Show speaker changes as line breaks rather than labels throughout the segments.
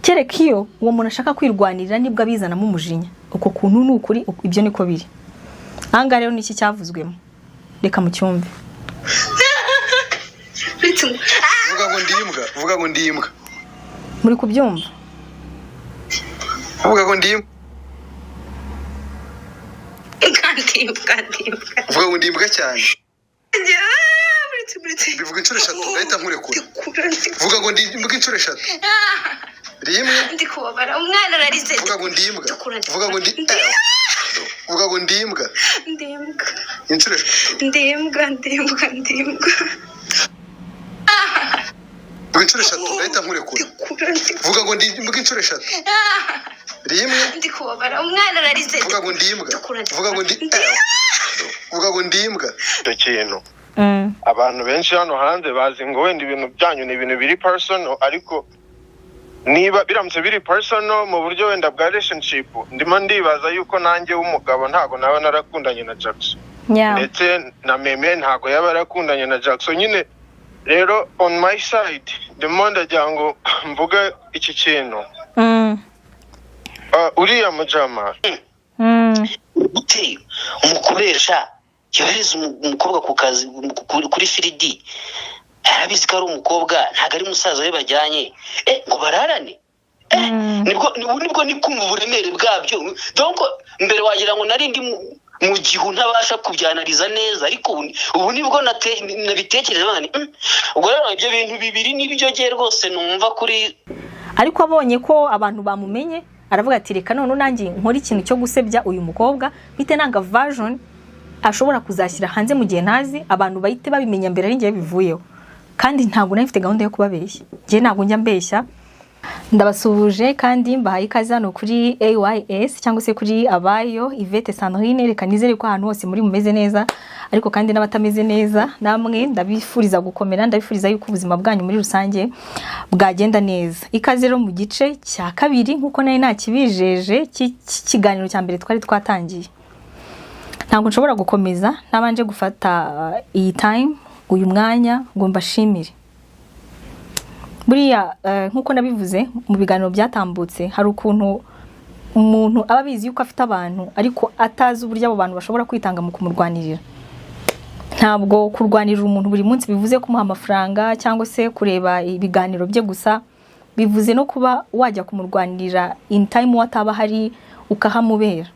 Kereka iyo uwo muntu ashaka kwirwanirira, nibwo abizanamo umujinya. Uko kuntu ni ukuri, ibyo niko biri. Ahangaha rero niki cyavuzwemo? Reka mucyumve.
Vuga ngo ndi imbwa, vuga ngo ndi imbwa.
Muri kubyumva?
Vuga ngo ndi imbwa.
Kandi imbwa, ndi imbwa.
Vuga ngo ndi imbwa cyane. Bivuga inshuro eshatu, ndahita nkurekura. Vuga ngo ndi imbwa inshuro eshatu, rimwe.
Ndi kubabara, umwana ararize.
Vuga ngo ndi imbwa, vuga ngo ndi, vuga ngo ndi imbwa.
Ndi imbwa.
Inshuro eshatu.
Ndi imbwa, ndi imbwa, ndi imbwa.
Vuga inshuro eshatu, ndahita nkurekura. Vuga ngo ndi imbwa inshuro eshatu, rimwe.
Ndi kubabara, umwana ararize.
Vuga ngo ndi imbwa, vuga ngo ndi, vuga ngo ndi imbwa.
Icyo kintu, abantu benshi hano hanze bazi ngo wenda ibintu byanyu ni ibintu biri personal, ariko niba biramutse biri personal mu buryo wenda bwa relationship, ndimo ndibaza yuko nanjye w'umugabo ntago naba narakundanye na Jackson, ndetse na Meme ntago yaba yarakundanye na Jackson nyine. Rero on my side, ndimo ndagira ngo mvuge iki kintu. Uriya mujama
Gute umukoresha yohereza umukobwa ku kazi kuri field, arabizi ko ari umukobwa, ntabwo ari musaza we bajyanye, ngo bararane? Nibwo ni kumva uburemere bwabyo. Donc mbere wagira ngo nari ndi mu gihu, ntabasha kubyanariza neza, ariko ubu nibwo nabitekereje bana. Ubwo rero ibyo bintu bibiri nibyo ngiye rwose numva kuri
Ariko abonye ko abantu bamumenye, aravuga ati: "Reka none nanjye nkore ikintu cyo gusebya uyu mukobwa, bite nanga version ashobora kuzashyira hanze mu gihe ntazi, abantu bahite babimenya mbere ari njye bivuyeho." Kandi ntabwo nari mfite gahunda yo kubabeshya, njye ntabwo njya mbeshya. Ndabasuhuje kandi mbahaye ikaze hano kuri AYS cyangwa se kuri Abayo Yvette Sandrine. Reka nizere ko ahantu hose muri mumeze neza, ariko kandi n'abatameze neza namwe ndabifuriza gukomera, ndabifuriza yuko ubuzima bwanyu muri rusange bwagenda neza. Ikaze rero mu gice cya kabiri, nk'uko nari nakibijeje cy'ikiganiro cya mbere twari twatangiye. Ntabwo nshobora gukomeza ntabanje gufata iyi time, uyu mwanya, ngo mbashimire. Buriya nk'uko nabivuze mu biganiro byatambutse, hari ukuntu umuntu aba abizi yuko afite abantu, ariko atazi uburyo abo bantu bashobora kwitanga mu kumurwanirira. Ntabwo kurwanirira umuntu buri munsi bivuze kumuha amafaranga cyangwa se kureba ibiganiro bye gusa. Bivuze no kuba wajya kumurwanirira in time we ataba ahari, ukahamubera.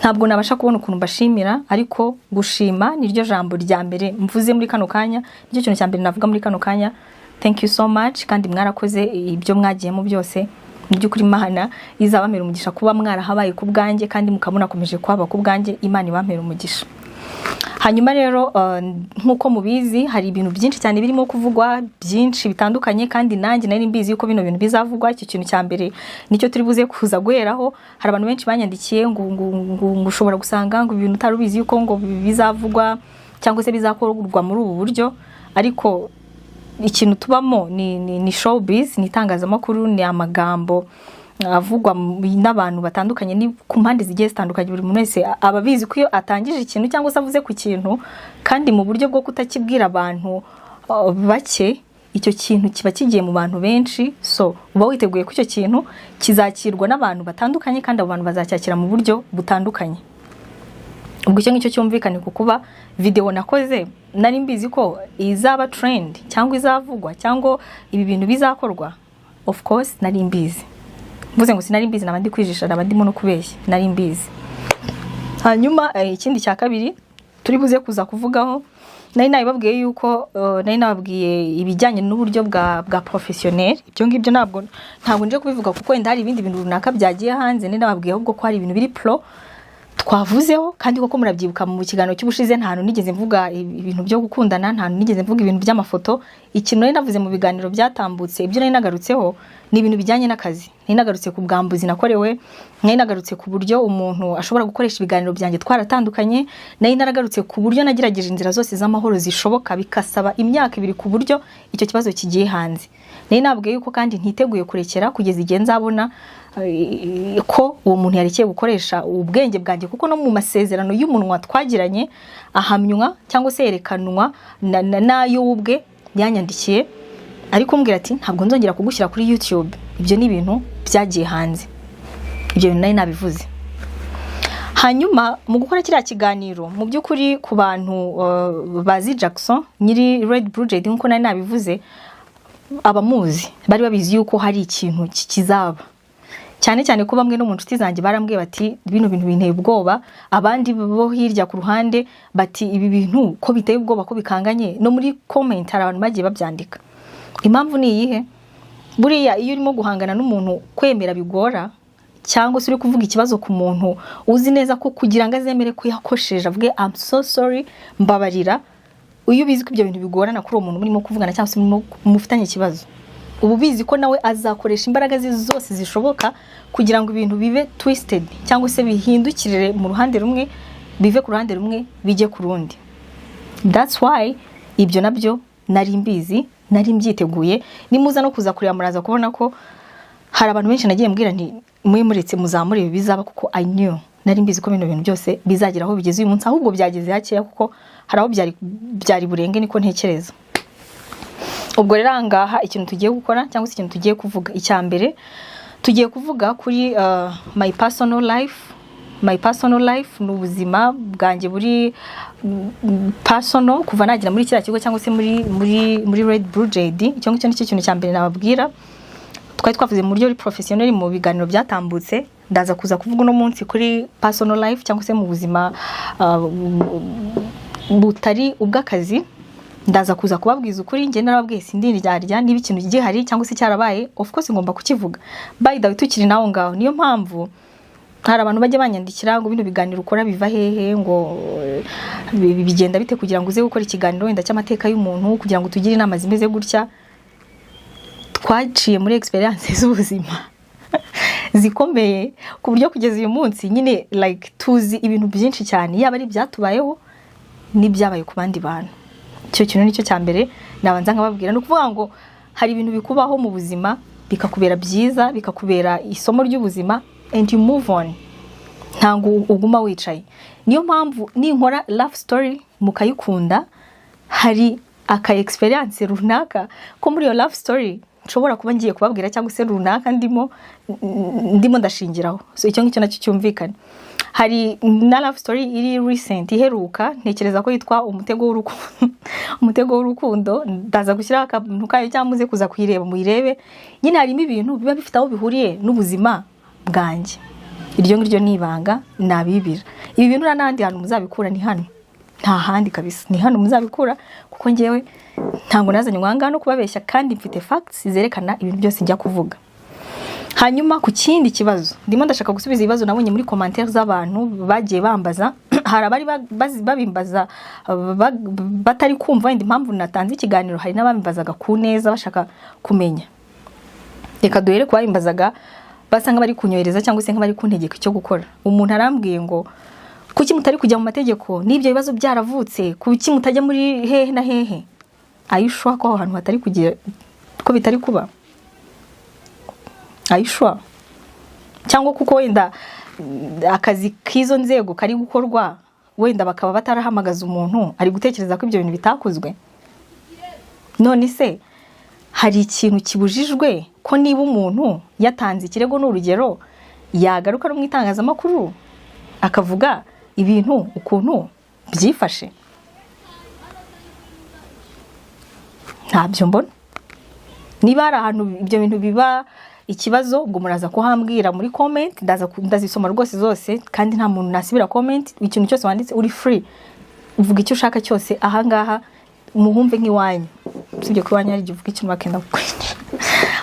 Ntabwo nabasha kubona ukuntu mbashimira, ariko gushima niryo jambo rya mbere mvuze muri kano kanya, nicyo kintu cya mbere navuga muri kano kanya. Thank you so much, kandi mwarakoze ibyo mwagiyemo byose. Mu by'ukuri Imana izabamera umugisha kuba mwarahabaye ku bwanjye, kandi mukaba munakomeje kuhaba ku bwanjye. Imana ibampera umugisha. Hanyuma rero, nk'uko mubizi, hari ibintu byinshi cyane birimo kuvugwa, byinshi bitandukanye, kandi nanjye nari mbizi yuko bino bintu bizavugwa. Icyo kintu cya mbere nicyo turi buze kuza guheraho. Hari abantu benshi banyandikiye ngo ushobora gusanga ngo ibintu utari ubizi yuko ngo bizavugwa cyangwa se bizakorwa muri ubu buryo. Ariko ikintu tubamo ni showbiz, ni itangazamakuru, ni amagambo avugwa n'abantu batandukanye, ni ku mpande zigiye zitandukanye. Buri muntu wese aba abizi ko iyo atangije ikintu cyangwa se avuze ku kintu, kandi mu buryo bwo kutakibwira abantu bake, icyo kintu kiba kigiye mu bantu benshi. So uba witeguye ko icyo kintu kizakirwa n'abantu batandukanye, kandi abo bantu bazacyakira mu buryo butandukanye. Ubwo icyo ngicyo cyumvikane, ku kuba video nakoze nari mbizi ko izaba trend cyangwa izavugwa cyangwa ibi bintu bizakorwa. Of course nari mbizi. Mvuze ngo sinari mbizi, naba ndi kwijijisha, naba ndimo no kubeshya. Nari mbizi. Hanyuma ikindi cya kabiri turi buze kuza kuvugaho, nari nabibabwiye yuko nari nababwiye ibijyanye n'uburyo bwa professionnel. Ibyo ngibyo ntabwo nje kubivuga, kuko wenda hari ibindi bintu runaka byagiye hanze. Nari nababwiye ahubwo ko hari ibintu biri pro twavuzeho, kandi koko murabyibuka mu kiganiro cy'ubushize nta hantu nigeze mvuga ibintu byo gukundana, nta hantu nigeze mvuga ibintu by'amafoto. Ikintu nari navuze mu biganiro byatambutse, ibyo nari nagarutseho ni ibintu bijyanye n'akazi. Nari nagarutse ku bwambuzi nakorewe, nari nagarutse ku buryo umuntu ashobora gukoresha ibiganiro byanjye twaratandukanye, nari naragarutse ku buryo nagerageje inzira zose z'amahoro zishoboka, bikasaba imyaka 2 ku buryo icyo kibazo kigiye hanze. Nari nabwiye yuko kandi ntiteguye kurekera kugeza igihe nzabona ko uwo muntu yarekeye gukoresha ubwenge bwanjye, kuko no mu masezerano y'umunwa twagiranye ahamywa cyangwa se yerekanwa n'ayo we ubwe yanyandikiye, ariko umbwira ati: "Ntabwo nzongera kugushyira kuri YouTube." Ibyo ni ibintu byagiye hanze. Ibyo bintu nari nabivuze. Hanyuma mu gukora kiriya kiganiro, mu by'ukuri ku bantu bazi Jackson nyiri Red Blue JD, nk'uko nari nabivuze, abamuzi bari babizi yuko hari ikintu kizaba, cyane cyane ko bamwe no mu nshuti zanjye barambwiye bati: "Bino bintu binteye ubwoba." Abandi bo hirya ku ruhande bati: "Ibi bintu ko biteye ubwoba, ko bikanganye?" No muri comment hari abantu bagiye babyandika. Impamvu ni iyihe? Buriya iyo urimo guhangana n'umuntu kwemera bigora, cyangwa se uri kuvuga ikibazo ku muntu uzi neza ko kugira ngo azemere ko yakosheje, avuge "I'm so sorry, mbabarira", iyo ubizi ko ibyo bintu bigorana kuri uwo muntu murimo kuvugana cyangwa se murimo mufitanye ikibazo, uba ubizi ko nawe azakoresha imbaraga ze zose zishoboka kugira ngo ibintu bibe twisted, cyangwa se bihindukirire mu ruhande rumwe, bive ku ruhande rumwe bijye ku rundi. That's why ibyo nabyo nari mbizi, nari mbyiteguye. Nimuza no kuza kureba, muraza kubona ko hari abantu benshi nagiye mbwira nti: "Mwe muretse muzamure ibi bizaba", kuko I knew, nari mbizi ko bino bintu byose bizagera aho bigeze uyu munsi. Ahubwo byageze hakeya, kuko hari aho byari burenge, niko ntekereza. Ubwo rero aha ngaha ikintu tugiye gukora cyangwa se ikintu tugiye kuvuga, icya mbere tugiye kuvuga kuri my personal life. My personal life ni ubuzima bwanjye buri personal kuva nagera muri kiriya kigo cyangwa se muri Red Blue JD. Icyo ngicyo nicyo kintu cya mbere nababwira. Twari twavuze mu buryo buri professionnel mu biganiro byatambutse. Ndaza kuza kuvuga uno munsi kuri personal life, cyangwa se mu buzima butari ubw'akazi. Ndaza kuza kubabwiza ukuri. Njye narababwiye, sindi indyarya. Niba ikintu gihari cyangwa se cyarabaye, of course ngomba kukivuga. By the way, tukiri naho ngaho, niyo mpamvu hari abantu bajya banyandikira ngo: "Bino biganiro ukora biva hehe?" ngo "Bigenda bite kugira ngo uze gukora ikiganiro wenda cy'amateka y'umuntu, kugira ngo tugire inama zimeze gutya?" Twaciye muri experience z'ubuzima zikomeye, ku buryo kugeza uyu munsi nyine like tuzi ibintu byinshi cyane, yaba ari ibyatubayeho n'ibyabaye ku bandi bantu. Icyo kintu nicyo cya mbere nabanza nkababwira. Ni ukuvuga ngo hari ibintu bikubaho mu buzima bikakubera byiza, bikakubera isomo ry'ubuzima, and you move on, ntabwo uguma wicaye. Niyo mpamvu ninkora love story mukayikunda, hari aka experience runaka ko muri iyo love story nshobora kuba ngiye kubabwira, cyangwa se runaka ndimo ndashingiraho. So icyo ngicyo nacyo cyumvikane. Hari na love story iri recent, iheruka, ntekereza ko yitwa Umutego w'Urukundo. Umutego w'Urukundo, ndaza gushyiraho akantu kayo cyangwa muze kuza kuyireba, muyirebe. Nyine harimo ibintu biba bifite aho bihuriye n'ubuzima bwanjye. Iryo ngiryo ni ibanga nabibira. Ibi bintu nta n'ahandi hantu muzabikura, ni hano, nta handi kabisa, ni hano muzabikura, kuko ngewe ntabwo nazanye umwanga no kubabeshya, kandi mfite facts zerekana ibintu byose njya kuvuga. Hanyuma ku kindi kibazo, ndimo ndashaka gusubiza ibibazo nabonye muri commentaire z'abantu bagiye bambaza. Hari abari babimbaza batari kumva wenda impamvu natanze ikiganiro, hari n'ababimbazaga ku neza bashaka kumenya. Reka duhere ku babimbazaga basa nk'abari kunyohereza cyangwa se nk'abari kuntegeka icyo gukora. Umuntu arambwiye ngo: "Kuki mutari kujya mu mategeko n'ibyo bibazo byaravutse? Kuki mutajya muri hehe na hehe?" Ayishwa ko aho hantu hatari kugira ko bitari kuba ayishwa, cyangwa kuko wenda akazi k'izo nzego kari gukorwa, wenda bakaba batarahamagaza umuntu, ari gutekereza ko ibyo bintu bitakozwe. None se hari ikintu kibujijwe ko niba umuntu yatanze ikirego, ni urugero, yagaruka no mu itangazamakuru akavuga ibintu ukuntu byifashe? Ntabyo mbona. Niba hari ahantu ibyo bintu biba ikibazo, ubwo muraza kuhambwira muri comment. Ndaza ndazisoma rwose zose, kandi nta muntu nasibira comment. Ikintu cyose wanditse, uri free, uvuga icyo ushaka cyose ahangaha, muhumve nk'iwanyu. Usibye ko iwanyu hari igihe uvuga ikintu bakenda kukwica.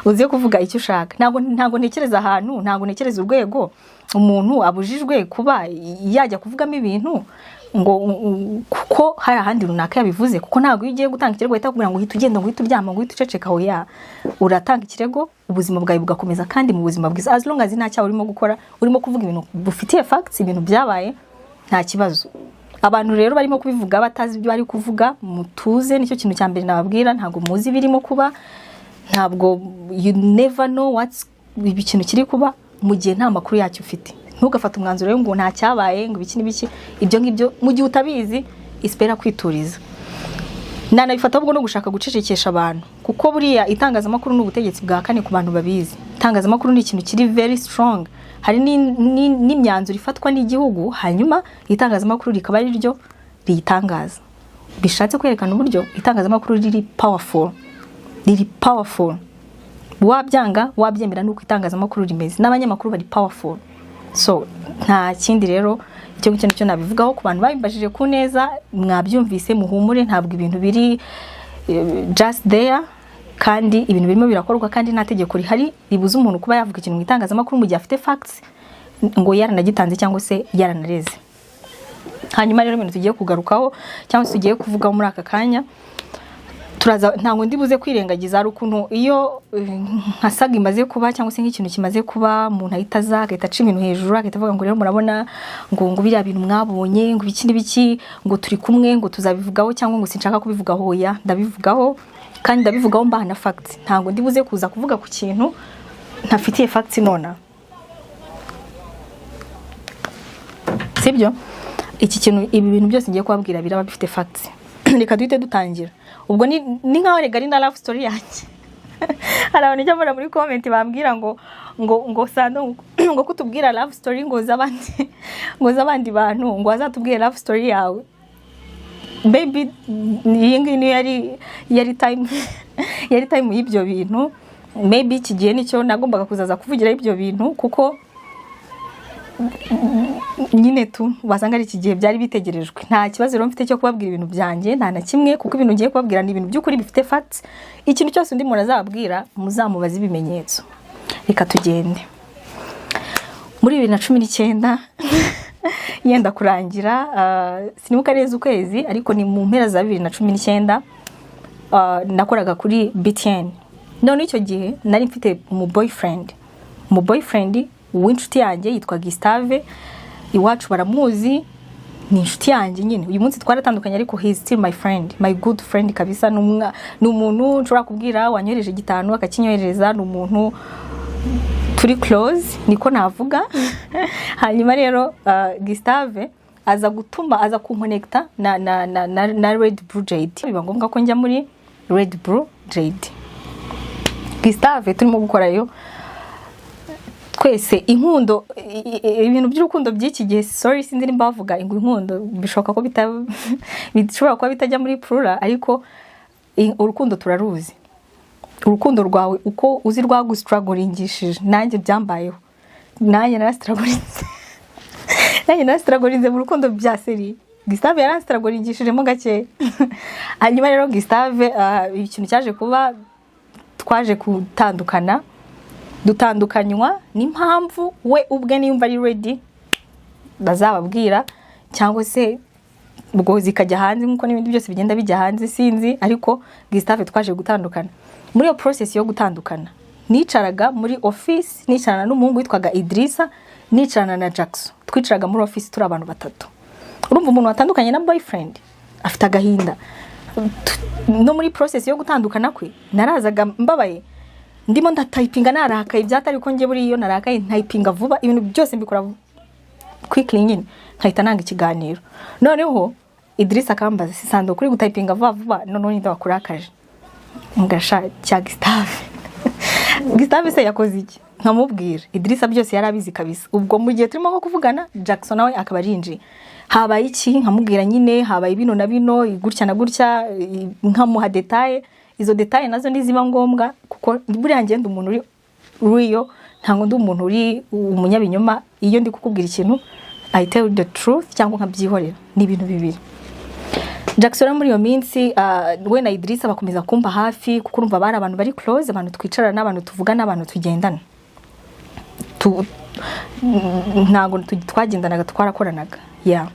Uzi kuvuga icyo ushaka. Ntabwo ntekereza ahantu, ntabwo ntekereza urwego umuntu abujijwe kuba yajya kuvugamo ibintu ngo kuko hari ahandi runaka yabivuze, kuko ntabwo iyo ugiye gutanga ikirego bahita bakubwira ngo uhite ugenda, ngo uhite uryama, ngo uhite uceceka. Oya, uratanga ikirego, ubuzima bwawe bugakomeza, kandi mu buzima bwiza, as long as nta cyaha urimo gukora, urimo kuvuga ibintu bufitiye facts, ibintu byabaye, nta kibazo. Abantu rero barimo kubivuga batazi ibyo bari kuvuga, mutuze. Nicyo kintu cya mbere nababwira. Ntabwo muzi ibirimo kuba, ntabwo, you never know what's ikintu kiri kuba. Mu gihe nta makuru yacyo ufite, ntugafate umwanzuro rero ngo nta cyabaye, ngo ibiki n'ibiki. Ibyo ngibyo mu gihe utabizi, isipera kwituriza. Nanabifata ahubwo no gushaka gucecekesha abantu, kuko buriya itangazamakuru ni ubutegetsi bwa kane ku bantu babizi. Itangazamakuru ni ikintu kiri very strong. Hari n'imyanzuro ifatwa n'igihugu, hanyuma itangazamakuru rikaba ari ryo riyitangaza. Bishatse kwerekana uburyo itangazamakuru riri powerful, riri powerful. Wabyanga wabyemera, nuko itangazamakuru rimeze, n'abanyamakuru bari powerful. So nta kindi rero, icyo ngicyo nicyo nabivugaho. Ku bantu babimbajije ku neza, mwabyumvise, muhumure, ntabwo ibintu biri just there, kandi ibintu birimo birakorwa, kandi nta tegeko rihari ribuza umuntu kuba yavuga ikintu mu itangazamakuru mu gihe afite facts, ngo yaranagitanze cyangwa se yaranareze. Hanyuma rero, ibintu tugiye kugarukaho cyangwa se tugiye kuvugaho muri aka kanya, turaza, ntabwo ndi buze kwirengagiza. Hari ukuntu iyo nka saga imaze kuba cyangwa se nk'ikintu kimaze kuba, umuntu ahita aza agahita aca ibintu hejuru, agahita avuga ngo rero murabona ngo biriya bintu mwabonye, ngo ibiki n'ibiki, ngo turi kumwe, ngo tuzabivugaho, cyangwa ngo sinshaka kubivugaho. Oya, ndabivugaho, kandi ndabivugaho mbaha na facts. Ntabwo ndi buze kuza kuvuga ku kintu ntafitiye facts nona, sibyo? Iki kintu, ibi bintu byose ngiye kubabwira biraba bifite facts. Reka duhite dutangira. Ubwo ni nkaho rega ari na love story yanjye. Hari abantu njya mbona muri comment bambwira ngo Sando, ngo kutubwira love story ngo z'abandi bantu, ngo azatubwire love story yawe. Baby, iyi ngiyi niyo yari time y'ibyo bintu. Maybe iki gihe nicyo nagombaga kuzaza kuvugiraho ibyo bintu, kuko nyine tu wasanga ari iki gihe byari bitegerejwe. Nta kibazo rero mfite cyo kubabwira ibintu byanjye, nta na kimwe, kuko ibintu ngiye kubabwira ni ibintu by'ukuri bifite facts. Ikintu cyose undi muntu azababwira, muzamubaze ibimenyetso. Reka tugende. Muri 2019 yenda kurangira, sinibuka neza ukwezi, ariko ni mu mpera za 2019, nakoraga kuri BTN. None icyo gihe nari mfite umu boyfriend w'inshuti yanjye yitwa Gustave. Iwacu baramuzi, ni inshuti yanjye nyine. Uyu munsi twaratandukanye, ariko he is still my friend, my good friend kabisa. Ni umuntu nshobora kubwira wanyohereje 5 akakinyohereza. Ni umuntu turi close, niko navuga. Hanyuma rero Gustave aza gutuma aza kunkonekita na Red Blue Jade. Biba ngombwa ko njya muri Red Blue Jade. Gustave turimo gukorayo twese inkundo, ibintu by'urukundo by'iki gihe. Sorry, sinzi nimba bavuga ngo inkundo, bishoboka ko bishobora kuba bitajya muri plural, ariko urukundo turaruzi. Urukundo rwawe uko uzi rwagustruggringishije, nanjye byambayeho, nanjye narastrugglinze, nanjye narastrugglinze mu rukundo bya seri. Gustave yaranstrugglingishijemo gake. Hanyuma rero Gustave, ikintu cyaje kuba, twaje gutandukana, dutandukanywa n'impamvu we ubwe niyumva ari ready bazababwira, cyangwa se ubwo zikajya hanze nk'uko n'ibindi byose bigenda bijya hanze, sinzi. Ariko Gustave twaje gutandukana. Muri iyo process yo gutandukana, nicaraga muri office, nicarana n'umuhungu witwaga Idrissa, nicarana na Jackson. Twicaraga muri office turi abantu batatu. Urumva umuntu watandukanye na boyfriend afite agahinda. No muri process yo gutandukana kwe, narazaga mbabaye, ndimo ndatypinga narakaye byatari ko njye buriya iyo narakaye ntypinga vuba, ibintu byose mbikora quickly nyine, nkahita nanga ikiganiro. Noneho Idrissa akambaza: "Si Sando, kuri gutypinga vuba vuba, noneho ninde wakurakaje?" Ngasha cya Gustave. Gustave se yakoze iki? Nkamubwira. Idrissa byose yari abizi kabisa. Ubwo mu gihe turimo nko kuvugana, Jackson nawe akaba arinjiye: "Habaye iki?" Nkamubwira nyine habaye bino na bino, gutya na gutya, nkamuha détails. Izo détails nazo ntiziba ngombwa, kuko buriya ngenda umuntu uri uriyo, ntabwo ndi umuntu uri umunyabinyoma. Iyo ndi kukubwira ikintu, I tell the truth cyangwa nkabyihorera, ni ibintu bibiri. Jackson rero muri iyo minsi, we na Idrissa bakomeza kumba hafi, kuko urumva bari abantu bari close, abantu twicarana, abantu tuvugana, abantu tugendana. Ntabwo twagendanaga, twarakoranaga, yeah.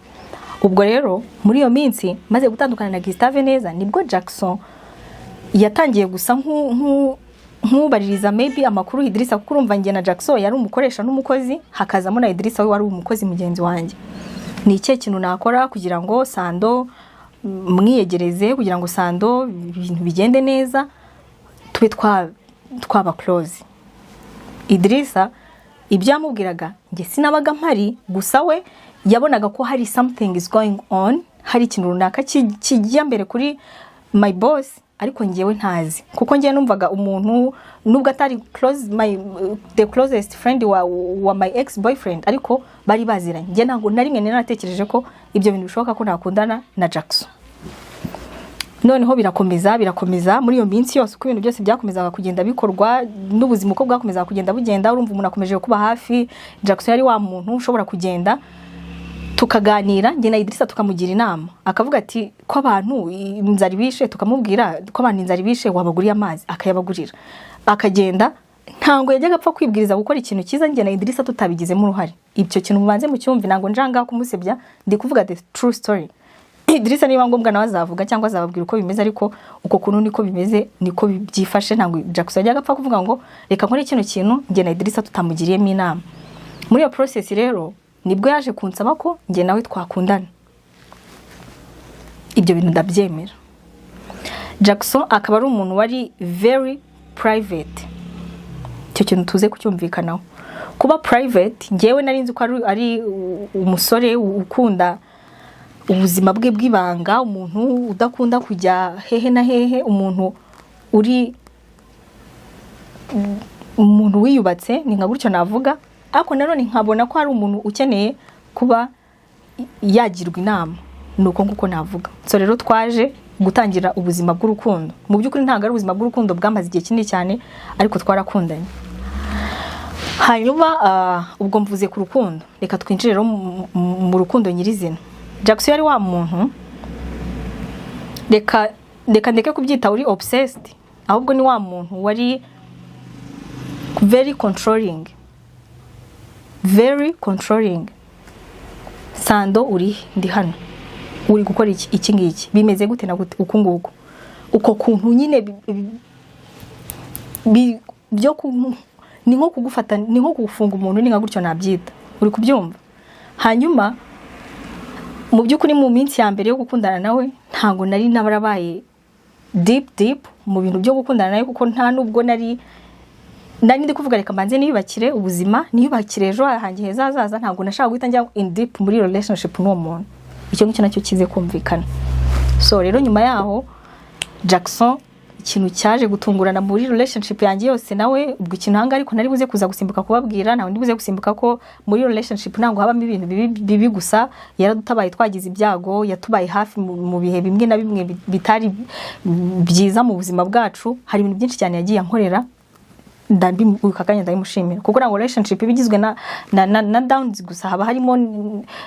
Ubwo rero muri iyo minsi maze gutandukana na Gustave neza, nibwo Jackson yatangiye gusa nk'ubaririza maybe amakuru Idrissa, kuko urumva njye na Jackson yari umukoresha n'umukozi, hakazamo na Idrissa we wari umukozi mugenzi wanjye. Ni ikihe kintu nakora kugira ngo Sando mwiyegereze, kugira ngo Sando ibintu bigende neza, tube twaba close? Idrissa ibyo yamubwiraga njye sinabaga mpari, gusa we yabonaga ko hari something is going on, hari ikintu runaka kijya mbere kuri My boss, ariko ngewe ntazi, kuko ngewe numvaga umuntu nubwo atari close my the closest friend wa my ex boyfriend, ariko bari baziranye. Nge ntabwo na rimwe nari naratekereje ko ibyo bintu bishoboka ko nakundana na Jackson. Noneho birakomeza, birakomeza. Muri iyo minsi yose, uko ibintu byose byakomezaga kugenda bikorwa n'ubuzima uko bwakomezaga kugenda bugenda, urumva umuntu akomeje kuba hafi. Jackson yari wa muntu ushobora kugenda tukaganira njye na Idrissa, tukamugira inama, akavuga ati ko abantu inzara ibishe, tukamubwira ko abantu inzara ibishe, wabaguriye amazi, akayabagurira, akagenda. Ntabwo yajyaga apfa kwibwiriza gukora ikintu cyiza njye na Idrissa tutabigizemo uruhare. Ibyo kintu mubanze mucyumve, ntabwo njanga kumusebya, ndi kuvuga the true story. Idrissa niba ngombwa nawe azavuga cyangwa azababwira uko bimeze, ariko uko kuntu niko bimeze, niko byifashe. Ntabwo Jackson yajyaga apfa kuvuga ngo reka nkore kino kintu njye na Idrissa tutamugiriyemo inama. Muri iyo process rero nibwo yaje kunsaba ko njye nawe twakundana. Ibyo bintu ndabyemera. Jackson akaba ari umuntu wari very private, icyo kintu tuze kucyumvikanaho. Kuba private, ngewe nari nzi ko ari umusore ukunda ubuzima bwe bw'ibanga, umuntu udakunda kujya hehe na hehe, umuntu uri umuntu wiyubatse, ni nka gutyo navuga. Ariko nanone nkabona ko hari umuntu ukeneye kuba yagirwa inama, ni uko nguko navuga. So rero twaje gutangira ubuzima bw'urukundo. Mu by'ukuri ntabwo ari ubuzima bw'urukundo bwamaze igihe kinini cyane, ariko twarakundanye. Hanyuma ubwo mvuze ku rukundo, reka twinjire rero mu rukundo nyirizina. Jackson yari wa muntu, reka ndeke kubyita uri obsessed, ahubwo ni wa muntu wari very controlling, very controlling. "Sando, uri he?" "Ndi hano." "Uri gukora iki?" "Iki ngiki." "Bimeze gute na gute?" "Uku nguku." Uko kuntu nyine byo ni nko kugufata, ni nko kugufunga umuntu, ni nka gutyo nabyita, uri kubyumva? Hanyuma mu by'ukuri mu minsi ya mbere yo gukundana nawe, ntabwo nari nabarabaye deep deep mu bintu byo gukundana nawe, kuko nta nubwo nari ndi kuvuga reka mbanze niyubakire ubuzima, niyubakire ejo hanjye heza hazaza. Ntabwo nashaka guhita njya in deep muri relationship n'uwo muntu. Icyo ngicyo nacyo kize kumvikana. So rero nyuma yaho Jackson, ikintu cyaje gutungurana muri relationship yanjye yose nawe, ubwo ikintu ahangaha ariko nari buze kuza gusimbuka kubabwira, ntabwo ndi buze gusimbuka ko muri relationship ntabwo habamo ibintu bibi bibi gusa. Yaradutabaye twagize ibyago, yatubaye hafi mu bihe bimwe na bimwe bitari byiza mu buzima bwacu. Hari ibintu byinshi cyane yagiye ankorera, aka kanya ndabimushimira, kuko ntabwo relationship iba igizwe na downs gusa, haba harimo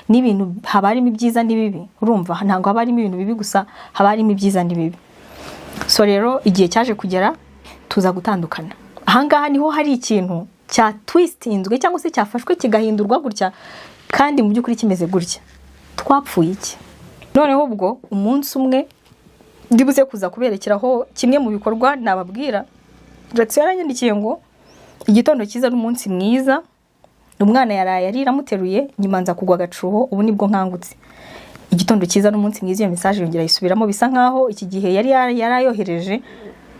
n'ibintu, haba harimo ibyiza n'ibibi. Urumva, ntabwo haba harimo ibintu bibi gusa, haba harimo ibyiza n'ibibi. So rero igihe cyaje kugera tuza gutandukana. Ahangaha niho hari ikintu cya twistinzwe cyangwa se cyafashwe kigahindurwa gutya kandi mu by'ukuri kimeze gutya. Twapfuye iki? Noneho ubwo umunsi umwe ndibuze kuza kuberekeraho kimwe mu bikorwa nababwira. Jackson yaranyandikiye ngo "Igitondo cyiza n'umunsi mwiza, umwana yaraye arira amuteruye, nyuma nza kugwa agacuho, ubu nibwo nkangutse. Igitondo cyiza n'umunsi mwiza." Iyo message yongera ayisubiramo, bisa nkaho iki gihe yari yarayohereje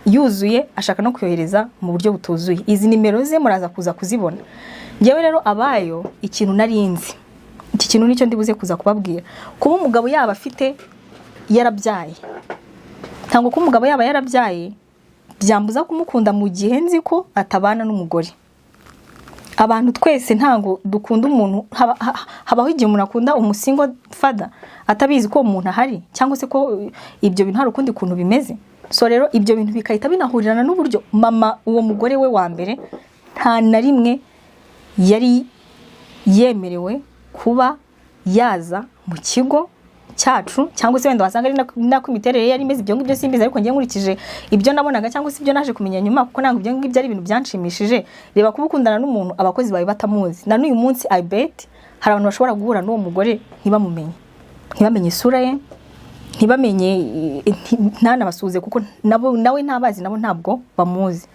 yuzuye, ashaka no kuyohereza mu buryo butuzuye. Izi nimero ze muraza kuza kuzibona. Ngewe rero abayo ikintu nari nzi, iki kintu nicyo ndibuze kuza kubabwira. Kuba umugabo yaba afite yarabyaye, ntabwo kuba umugabo yaba yarabyaye byambuza kumukunda mu gihe nzi ko atabana n'umugore. Abantu twese ntabwo dukunda umuntu, habaho igihe umuntu akunda umu single father atabizi ko uwo muntu ahari, cyangwa se ko ibyo bintu hari ukundi kuntu bimeze. So rero ibyo bintu bigahita binahurirana n'uburyo mama uwo mugore we wa mbere nta na rimwe yari yemerewe kuba yaza mu kigo cyacu, cyangwa se wenda wasanga ari nako imiterere ye yari imeze. Ibyo ngibyo simbizi, ariko njye nkurikije ibyo nabonaga cyangwa se ibyo naje kumenya nyuma, kuko ntabwo ibyo ngibyo ari ibintu byanshimishije. Reba, kuba ukundana n'umuntu abakozi bawe batamuzi, na n'uyu munsi I bet hari abantu bashobora guhura n'uwo mugore ntibamumenye, ntibamenye isura ye, ntibamenye, ntanabasuhuze, kuko nabo nawe ntabazi, nabo ntabwo bamuzi,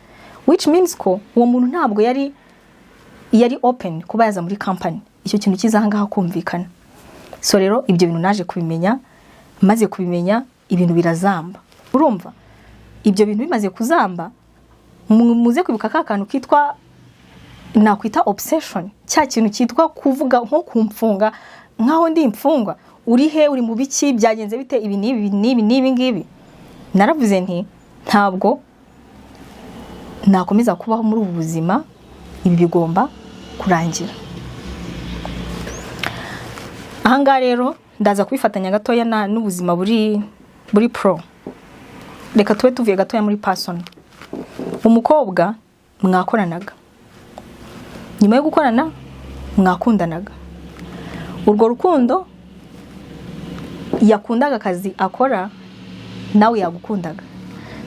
which means ko uwo muntu ntabwo yari open kuba yaza muri company. Icyo kintu kiza ahangaha kumvikana. So rero ibyo bintu naje kubimenya, maze kubimenya ibintu birazamba. Urumva ibyo bintu bimaze kuzamba, muze kwibuka ka kantu kitwa nakwita obsession, cya kintu cyitwa kuvuga nko kumfunga nkaho ndi imfungwa. "Uri he? Uri mu biki? Byagenze bite?" Ibi n'ibi n'ibi n'ibi ngibi. Naravuze nti ntabwo nakomeza kubaho muri ubu buzima, ibi bigomba kurangira. Ahangaha rero ndaza kubifatanya gatoya n'ubuzima buri pro. Reka tube tuvuye gatoya muri personal. Umukobwa mwakoranaga, nyuma yo gukorana mwakundanaga, urwo rukundo yakundaga akazi akora, nawe yagukundaga.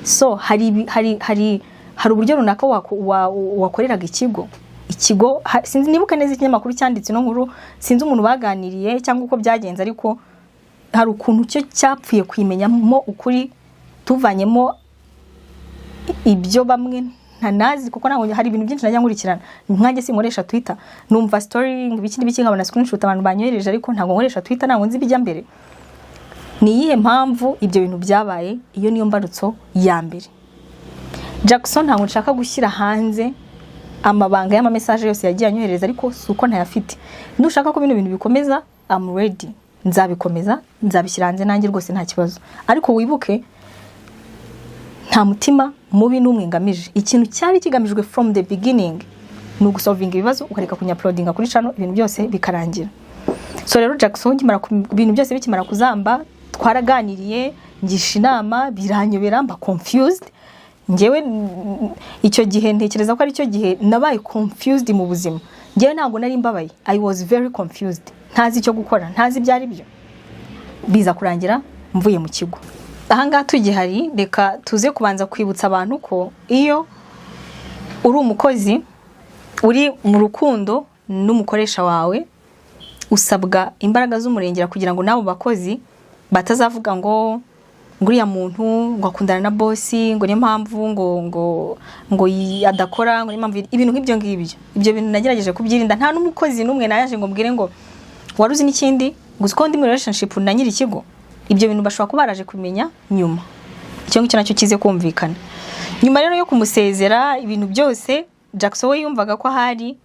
So hari ibi- hari hari hari uburyo runaka wakoreraga ikigo. Sinzi nibuka neza ikinyamakuru cyanditse ino nkuru, sinzi umuntu baganiriye cyangwa uko byagenze, ariko hari ukuntu cyo cyapfuye kuyimenyamo ukuri, tuvanyemo ibyo bamwe ntanazi, kuko ntabwo hari ibintu byinshi najya nkurikirana. Nkanjye sinkoresha Twitter, numva story ngo ibiki n'ibiki, nkabona screenshot abantu banyohereje, ariko ntabwo nkoresha Twitter, ntabwo nzi ibijya mbere. Ni iyihe mpamvu ibyo bintu byabaye? Iyo niyo mbarutso ya mbere. Jackson, ntabwo nshaka gushyira hanze amabanga y'amamessage yose yagiye anyohereza, ariko si uko ntayafite. Nushaka ko bino bintu bikomeza, I'm ready, nzabikomeza, nzabishyira hanze nanjye rwose nta kibazo. Ariko wibuke, nta mutima mubi n'umwe ngamije. Ikintu cyari kigamijwe from the beginning ni ugusolvinga ibibazo, ukareka kunyuploadinga kuri channel, ibintu byose bikarangira. So rero Jackson, ibintu byose bikimara kuzamba, twaraganiriye, ngisha inama, biranyobera, mba confused. Njyewe icyo gihe ntekereza ko ari cyo gihe nabaye confused mu buzima. Njyewe ntabwo nari mbabaye, I was very confused, ntazi icyo gukora, ntazi ibyo ari byo. Biza kurangira mvuye mu kigo. Ahangaha tugihari, reka tuze kubanza kwibutsa abantu ko iyo uri umukozi uri mu rukundo n'umukoresha wawe, usabwa imbaraga z'umurengera kugira ngo n'abo bakozi batazavuga ngo uriya muntu ngo akundana na boss, ngo niyo mpamvu ngo adakora, ngo niyo mpamvu ibintu nk'ibyo ngibyo. Ibyo bintu nagerageje kubyirinda. Nta n'umukozi n'umwe nayaje ngo mbwire ngo wari uzi n'ikindi, ngo uzi ko ndi muri relationship na nyiri ikigo. Ibyo bintu bashobora kuba baraje kumenya nyuma. Icyo ngicyo nacyo kize kumvikana. Nyuma rero yo kumusezera, ibintu byose, Jackson we yumvaga ko ahari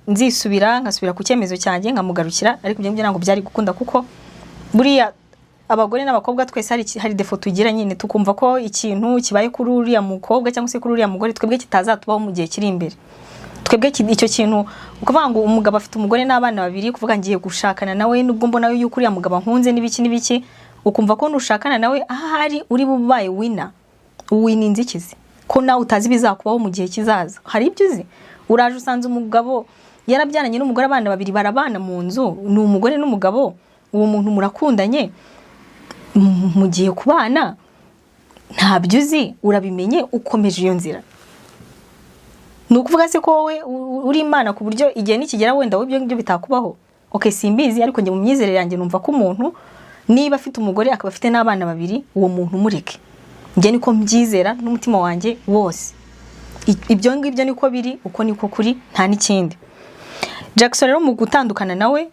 nzisubira, nkasubira ku cyemezo cyanjye, nkamugarukira, ariko ibyo ngibyo ntabwo byari gukunda, kuko buriya abagore n'abakobwa twese hari défaut tugira nyine, tukumva ko ikintu kibaye kuri uriya mukobwa cyangwa se kuri uriya mugore, twebwe kitazatubaho mu gihe kiri imbere. Twebwe icyo kintu, ukuvuga ngo umugabo afite umugore n'abana babiri, kuvuga ngiye gushakana nawe nubwo mbona yuko uriya mugabo ankunze n'ibiki n'ibiki, ukumva ko nushakana nawe ahari uri bubaye winner. Wininze ikizi ko nawe utazi ibizakubaho mu gihe kizaza? Hari ibyo uzi? Uraje usanze umugabo yarabyaranye n'umugore abana babiri, barabana mu nzu, ni umugore n'umugabo, uwo muntu murakundanye, mugiye kubana, ntabyo uzi, urabimenye ukomeje iyo nzira. Ni ukuvuga se ko wowe uri Imana, ku buryo igihe nikigera wenda wowe ibyo ngibyo bitakubaho? Okay, simbizi, ariko njye mu myizerere yanjye numva ko umuntu niba afite umugore akaba afite n'abana babiri, uwo muntu umureke. Njye niko mbyizera n'umutima wanjye wose. Ibyo ngibyo niko biri, uko niko kuri, nta n'ikindi. Jackson rero, mu gutandukana nawe,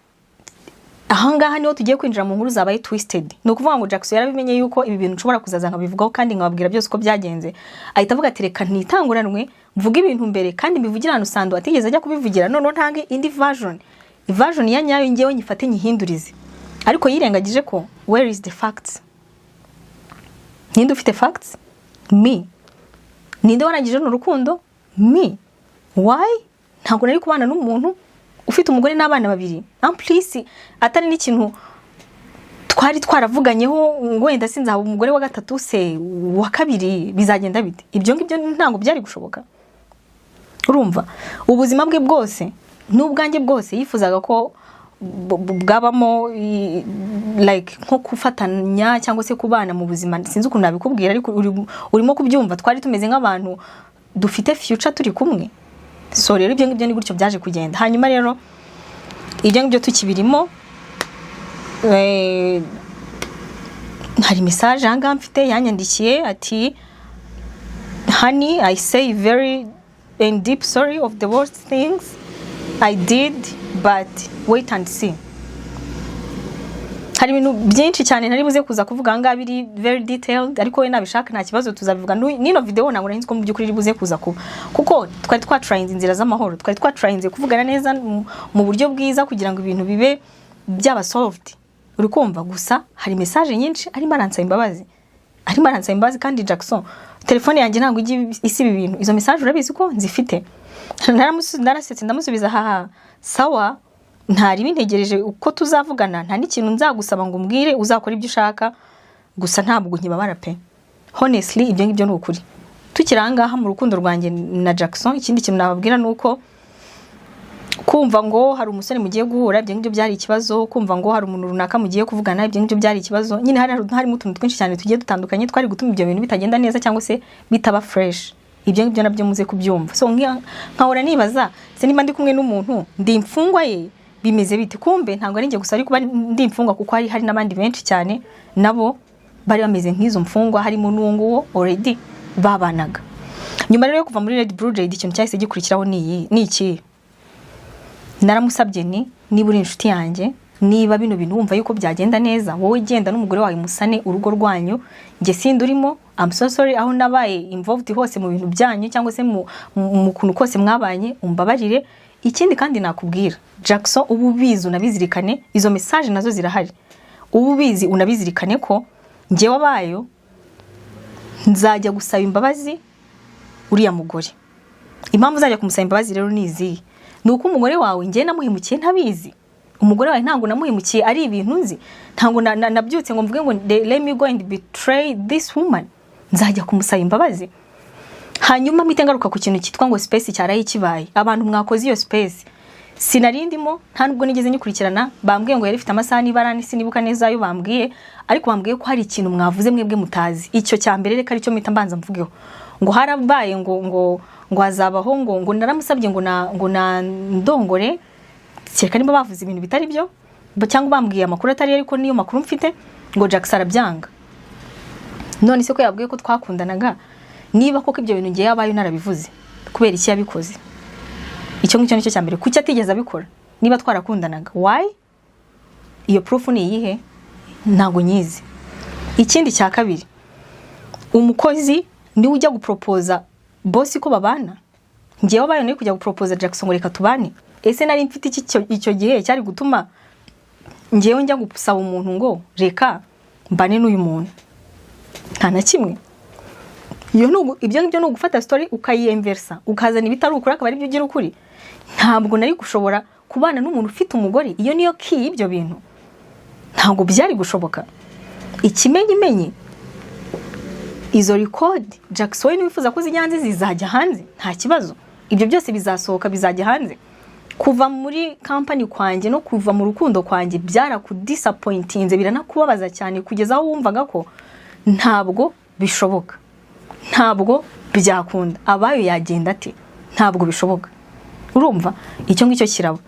ahangaha niho tugiye kwinjira mu nkuru zabaye twisted. Ni ukuvuga ngo Jackson yarabimenye yuko ibi bintu nshobora kuzaza nkabivugaho kandi nkababwira byose uko byagenze, ahita avuga ati reka ntitanguranwe mvuge ibintu mbere, kandi mbivugire ahantu Sando atigeze ajya kubivugira, noneho ntange indi version, version ya nyayo, ngewe nyifate nyihindurize. Ariko yirengagije ko where is the facts? Ninde ufite facts? Me. Ninde warangije runo rukundo? Me. Why? Ntabwo nari kubana n'umuntu ufite umugore n'abana babiri, en plus atari n'ikintu twari twaravuganyeho ngo wenda sinzaba umugore wa gatatu se wa kabiri, bizagenda bite? Ibyo ngibyo ntabwo byari gushoboka. Urumva, ubuzima bwe bwose n'ubwanjye bwose yifuzaga ko bwabamo like nko gufatanya cyangwa se kubana mu buzima. Sinzi ukuntu nabikubwira, ariko urimo kubyumva. Twari tumeze nk'abantu dufite future turi kumwe. So rero ibyo ngibyo ni gutyo byaje kugenda. Hanyuma rero ibyo ngibyo tukibirimo, hari message ahangaha mfite yanyandikiye ati "Honey, I say very and deep sorry of the worst things I did, but wait and see." Hari ibintu byinshi cyane ntari buze kuza kuvuga ahangaha biri very detailed, ariko we nabishaka nta kibazo, tuzabivuga. Nino video ntabwo nari nzi ko mu by'ukuri iri buze kuza kuba, kuko twari twatrayinze inzira z'amahoro, twari twatrayinze kuvugana neza mu buryo bwiza kugira ngo ibintu bibe byaba solved. Uri kumva? Gusa hari message nyinshi arimo aransaba imbabazi. Arimo aransaba imbabazi kandi Jackson, telefone yanjye ntabwo ijya isiba ibintu. Izo message urabizi ko nzifite. Narasetse, ndamusubiza: "Haha, sawa, ntari bintegereje uko tuzavugana, nta n'ikintu nzagusaba ngo umbwire, uzakora ibyo ushaka, gusa ntabwo nkibabara pe." Honestly, ibyo ngibyo ni ukuri. Tukiri aha ngaha mu rukundo rwanjye na Jackson, ikindi kintu nababwira ni uko kumva ngo hari umusore mugiye guhura, ibyo ngibyo byari ikibazo. Kumva ngo hari umuntu runaka mugiye kuvugana, ibyo ngibyo byari ikibazo nyine. Hari harimo utuntu twinshi cyane tugiye dutandukanye twari gutuma ibyo bintu bitagenda neza cyangwa se bitaba fresh. Ibyo ngibyo nabyo muze kubyumva. So nkahora nibaza se niba ndi kumwe n'umuntu, ndi imfungwa ye, bimeze bite? Kumbe ntabwo ari njye gusa ari kuba ndi imfungwa, kuko hari n'abandi benshi cyane nabo bari bameze nk'izo mfungwa, harimo n'uwo nguwo already babanaga. Nyuma rero yo kuva muri Red Blue Jade, ikintu cyahise gikurikiraho ni iyi, ni iki? Naramusabye ni: "Niba uri inshuti yanjye, niba bino bintu wumva yuko byagenda neza, wowe genda n'umugore wawe musane urugo rwanyu, njye sindi urimo. I'm so sorry aho nabaye involved hose mu bintu byanyu cyangwa se mu kuntu kose mwabanye, umbabarire." Ikindi kandi nakubwira Jackson, uba ubizi unabizirikane, izo message nazo zirahari, uba ubizi unabizirikane ko njyewe abayo nzajya gusaba imbabazi uriya mugore. Impamvu uzajya kumusaba imbabazi rero ni izihe? Ni uko umugore wawe njye namuhemukiye ntabizi. Umugore wawe ntabwo namuhemukiye ari ibintu nzi, ntabwo nabyutse ngo mvuge ngo 'Let me go and betray this woman.' Nzajya kumusaba imbabazi." Hanyuma mpite ngaruka ku kintu cyitwa ngo space cyaraye kibaye. Abantu mwakoze iyo space, sinari ndimo, nta nubwo nigeze nyikurikirana. Bambwiye ngo yari ifite amasaha nibara sinibuka neza ayo bambwiye, ariko bambwiye ko hari ikintu mwavuze mwebwe mutazi. Icyo cya mbere reka aricyo mpita mbanza mvugeho, ngo harabaye ngo hazabaho ngo naramusabye ngo na ndongore. Kereka niba bavuze ibintu bitari byo cyangwa bambwiye amakuru atari yo, ariko niyo makuru mfite, ngo Jackson arabyanga. None se ko yabwiye ko twakundanaga, niba koko ibyo bintu ngiye yabaye narabivuze, kubera iki yabikoze? Icyo ngicyo nicyo cya mbere. Kuki atigeze abikora niba twarakundanaga? Why? Iyo proof ni iyihe? Ntabwo nyizi. Ikindi cya kabiri, umukozi niwe ujya guporopoza boss ko babana? Ngewe abaye nari kujya guporopoza Jackson ngo reka tubane? Ese nari mfite iki icyo gihe cyari gutuma ngewe njya gusaba umuntu ngo reka mbane n'uyu muntu? Nta na kimwe. Iyo ni ibyo ngibyo ni ugufata story ukayemversa, ukazana ibitari ukuri akaba aribyo ugira ukuri. Ntabwo nari gushobora kubana n'umuntu ufite umugore. Iyo niyo key y'ibyo bintu, ntabwo byari gushoboka. Ikimenyimenyi, izo record Jackson niwifuza ko zijya hanze, zizajya hanze, nta kibazo. Ibyo byose bizasohoka, bizajya hanze. Kuva muri company kwanjye no kuva mu rukundo kwanjye byarakudisappointinze, biranakubabaza cyane, kugeza aho wumvaga ko ntabwo bishoboka, ntabwo byakunda. Abayo yagenda ate? Ntabwo bishoboka. Urumva icyo ngicyo kiraba.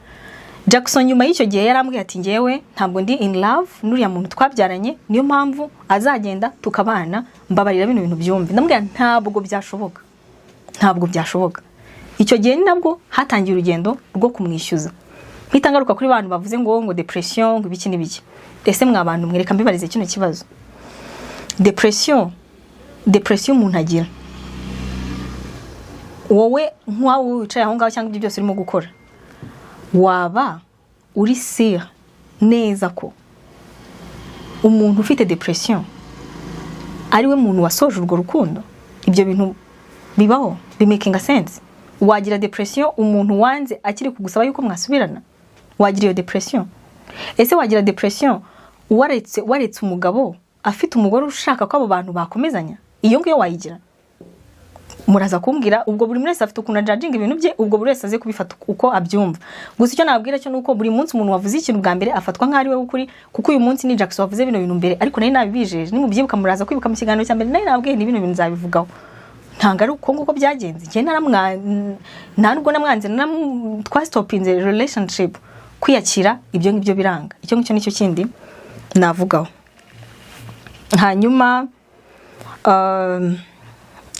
Jackson nyuma y'icyo gihe yarambwiye ati: "Ngewe ntabwo ndi in love n'uriya muntu twabyaranye, niyo mpamvu azagenda tukabana, mbabarira bino bintu byumve." Ndamubwira: "Ntabwo byashoboka, ntabwo byashoboka." Icyo gihe ni nabwo hatangiye urugendo rwo kumwishyuza. Mpita ngaruka kuri bantu bavuze ngo depression, ngo ibiki n'ibiki. Ese mwa bantu mwereka mbibarize kino kibazo: depression umuntu agira, wowe nk'uwawe wicaye aho ngaho cyangwa ibyo byose urimo gukora, waba uri sure neza ko umuntu ufite depression ari we muntu wasoje urwo rukundo? Ibyo bintu bibaho? Bimakinga sense? Wagira depression umuntu wanze akiri kugusaba yuko mwasubirana? Wagira iyo depression? Ese wagira depression waretse umugabo afite umugore ushaka ko abo bantu bakomezanya? Iyo ngiyo wayigira? Muraza kumbwira. Ubwo buri wese afite ukuntu ajudginga ibintu bye, ubwo buri wese aze kubifata uko abyumva. Gusa icyo nababwira cyo ni uko buri munsi umuntu wavuze ikintu bwa mbere afatwa nk'aho ari we w'ukuri, kuko uyu munsi ni Jackson wavuze bino bintu mbere, ariko nari nabibijeje. Nimubyibuka, muraza kwibuka mu kiganiro cya mbere nari nababwiye ni bino bintu nzabivugaho. Ntabwo ari uko nguko byagenze. Njye naramwa, nta nubwo namwanze, twastopinze relationship. Kwiyakira ibyo ngibyo biranga. Icyo ngicyo nicyo kindi navugaho. Hanyuma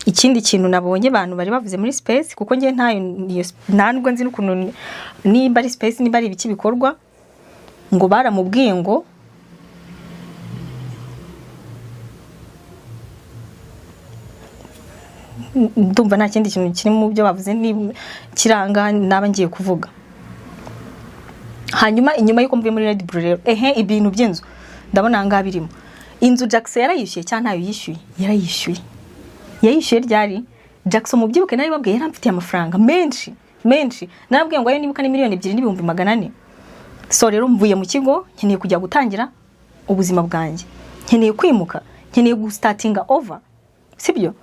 ikindi kintu nabonye abantu bari bavuze muri space, kuko njye ntayo nta nubwo nzi n'ukuntu nimba ari space, nimba ari ibiki bikorwa, ngo baramubwiye ngo ndumva nta kindi kintu kiri mu byo bavuze ni kiranga naba ngiye kuvuga. Hanyuma inyuma y'uko mvuye muri Red Blue rero, ehe, ibintu by'inzu ndabona aha ngaha birimo. Inzu Jackson yarayishyuye cyangwa ntayo yishyuye? Yarayishyuye. Yayishyuye ryari? Jackson, mubyibuke, nari babwiye yaramfitiye amafaranga menshi menshi. Narabwiye ngo ayo nibuka ni 2,400,000. So rero mvuye mu kigo, nkeneye kujya gutangira ubuzima bwanjye, nkeneye kwimuka, nkeneye gustartinga over, sibyo?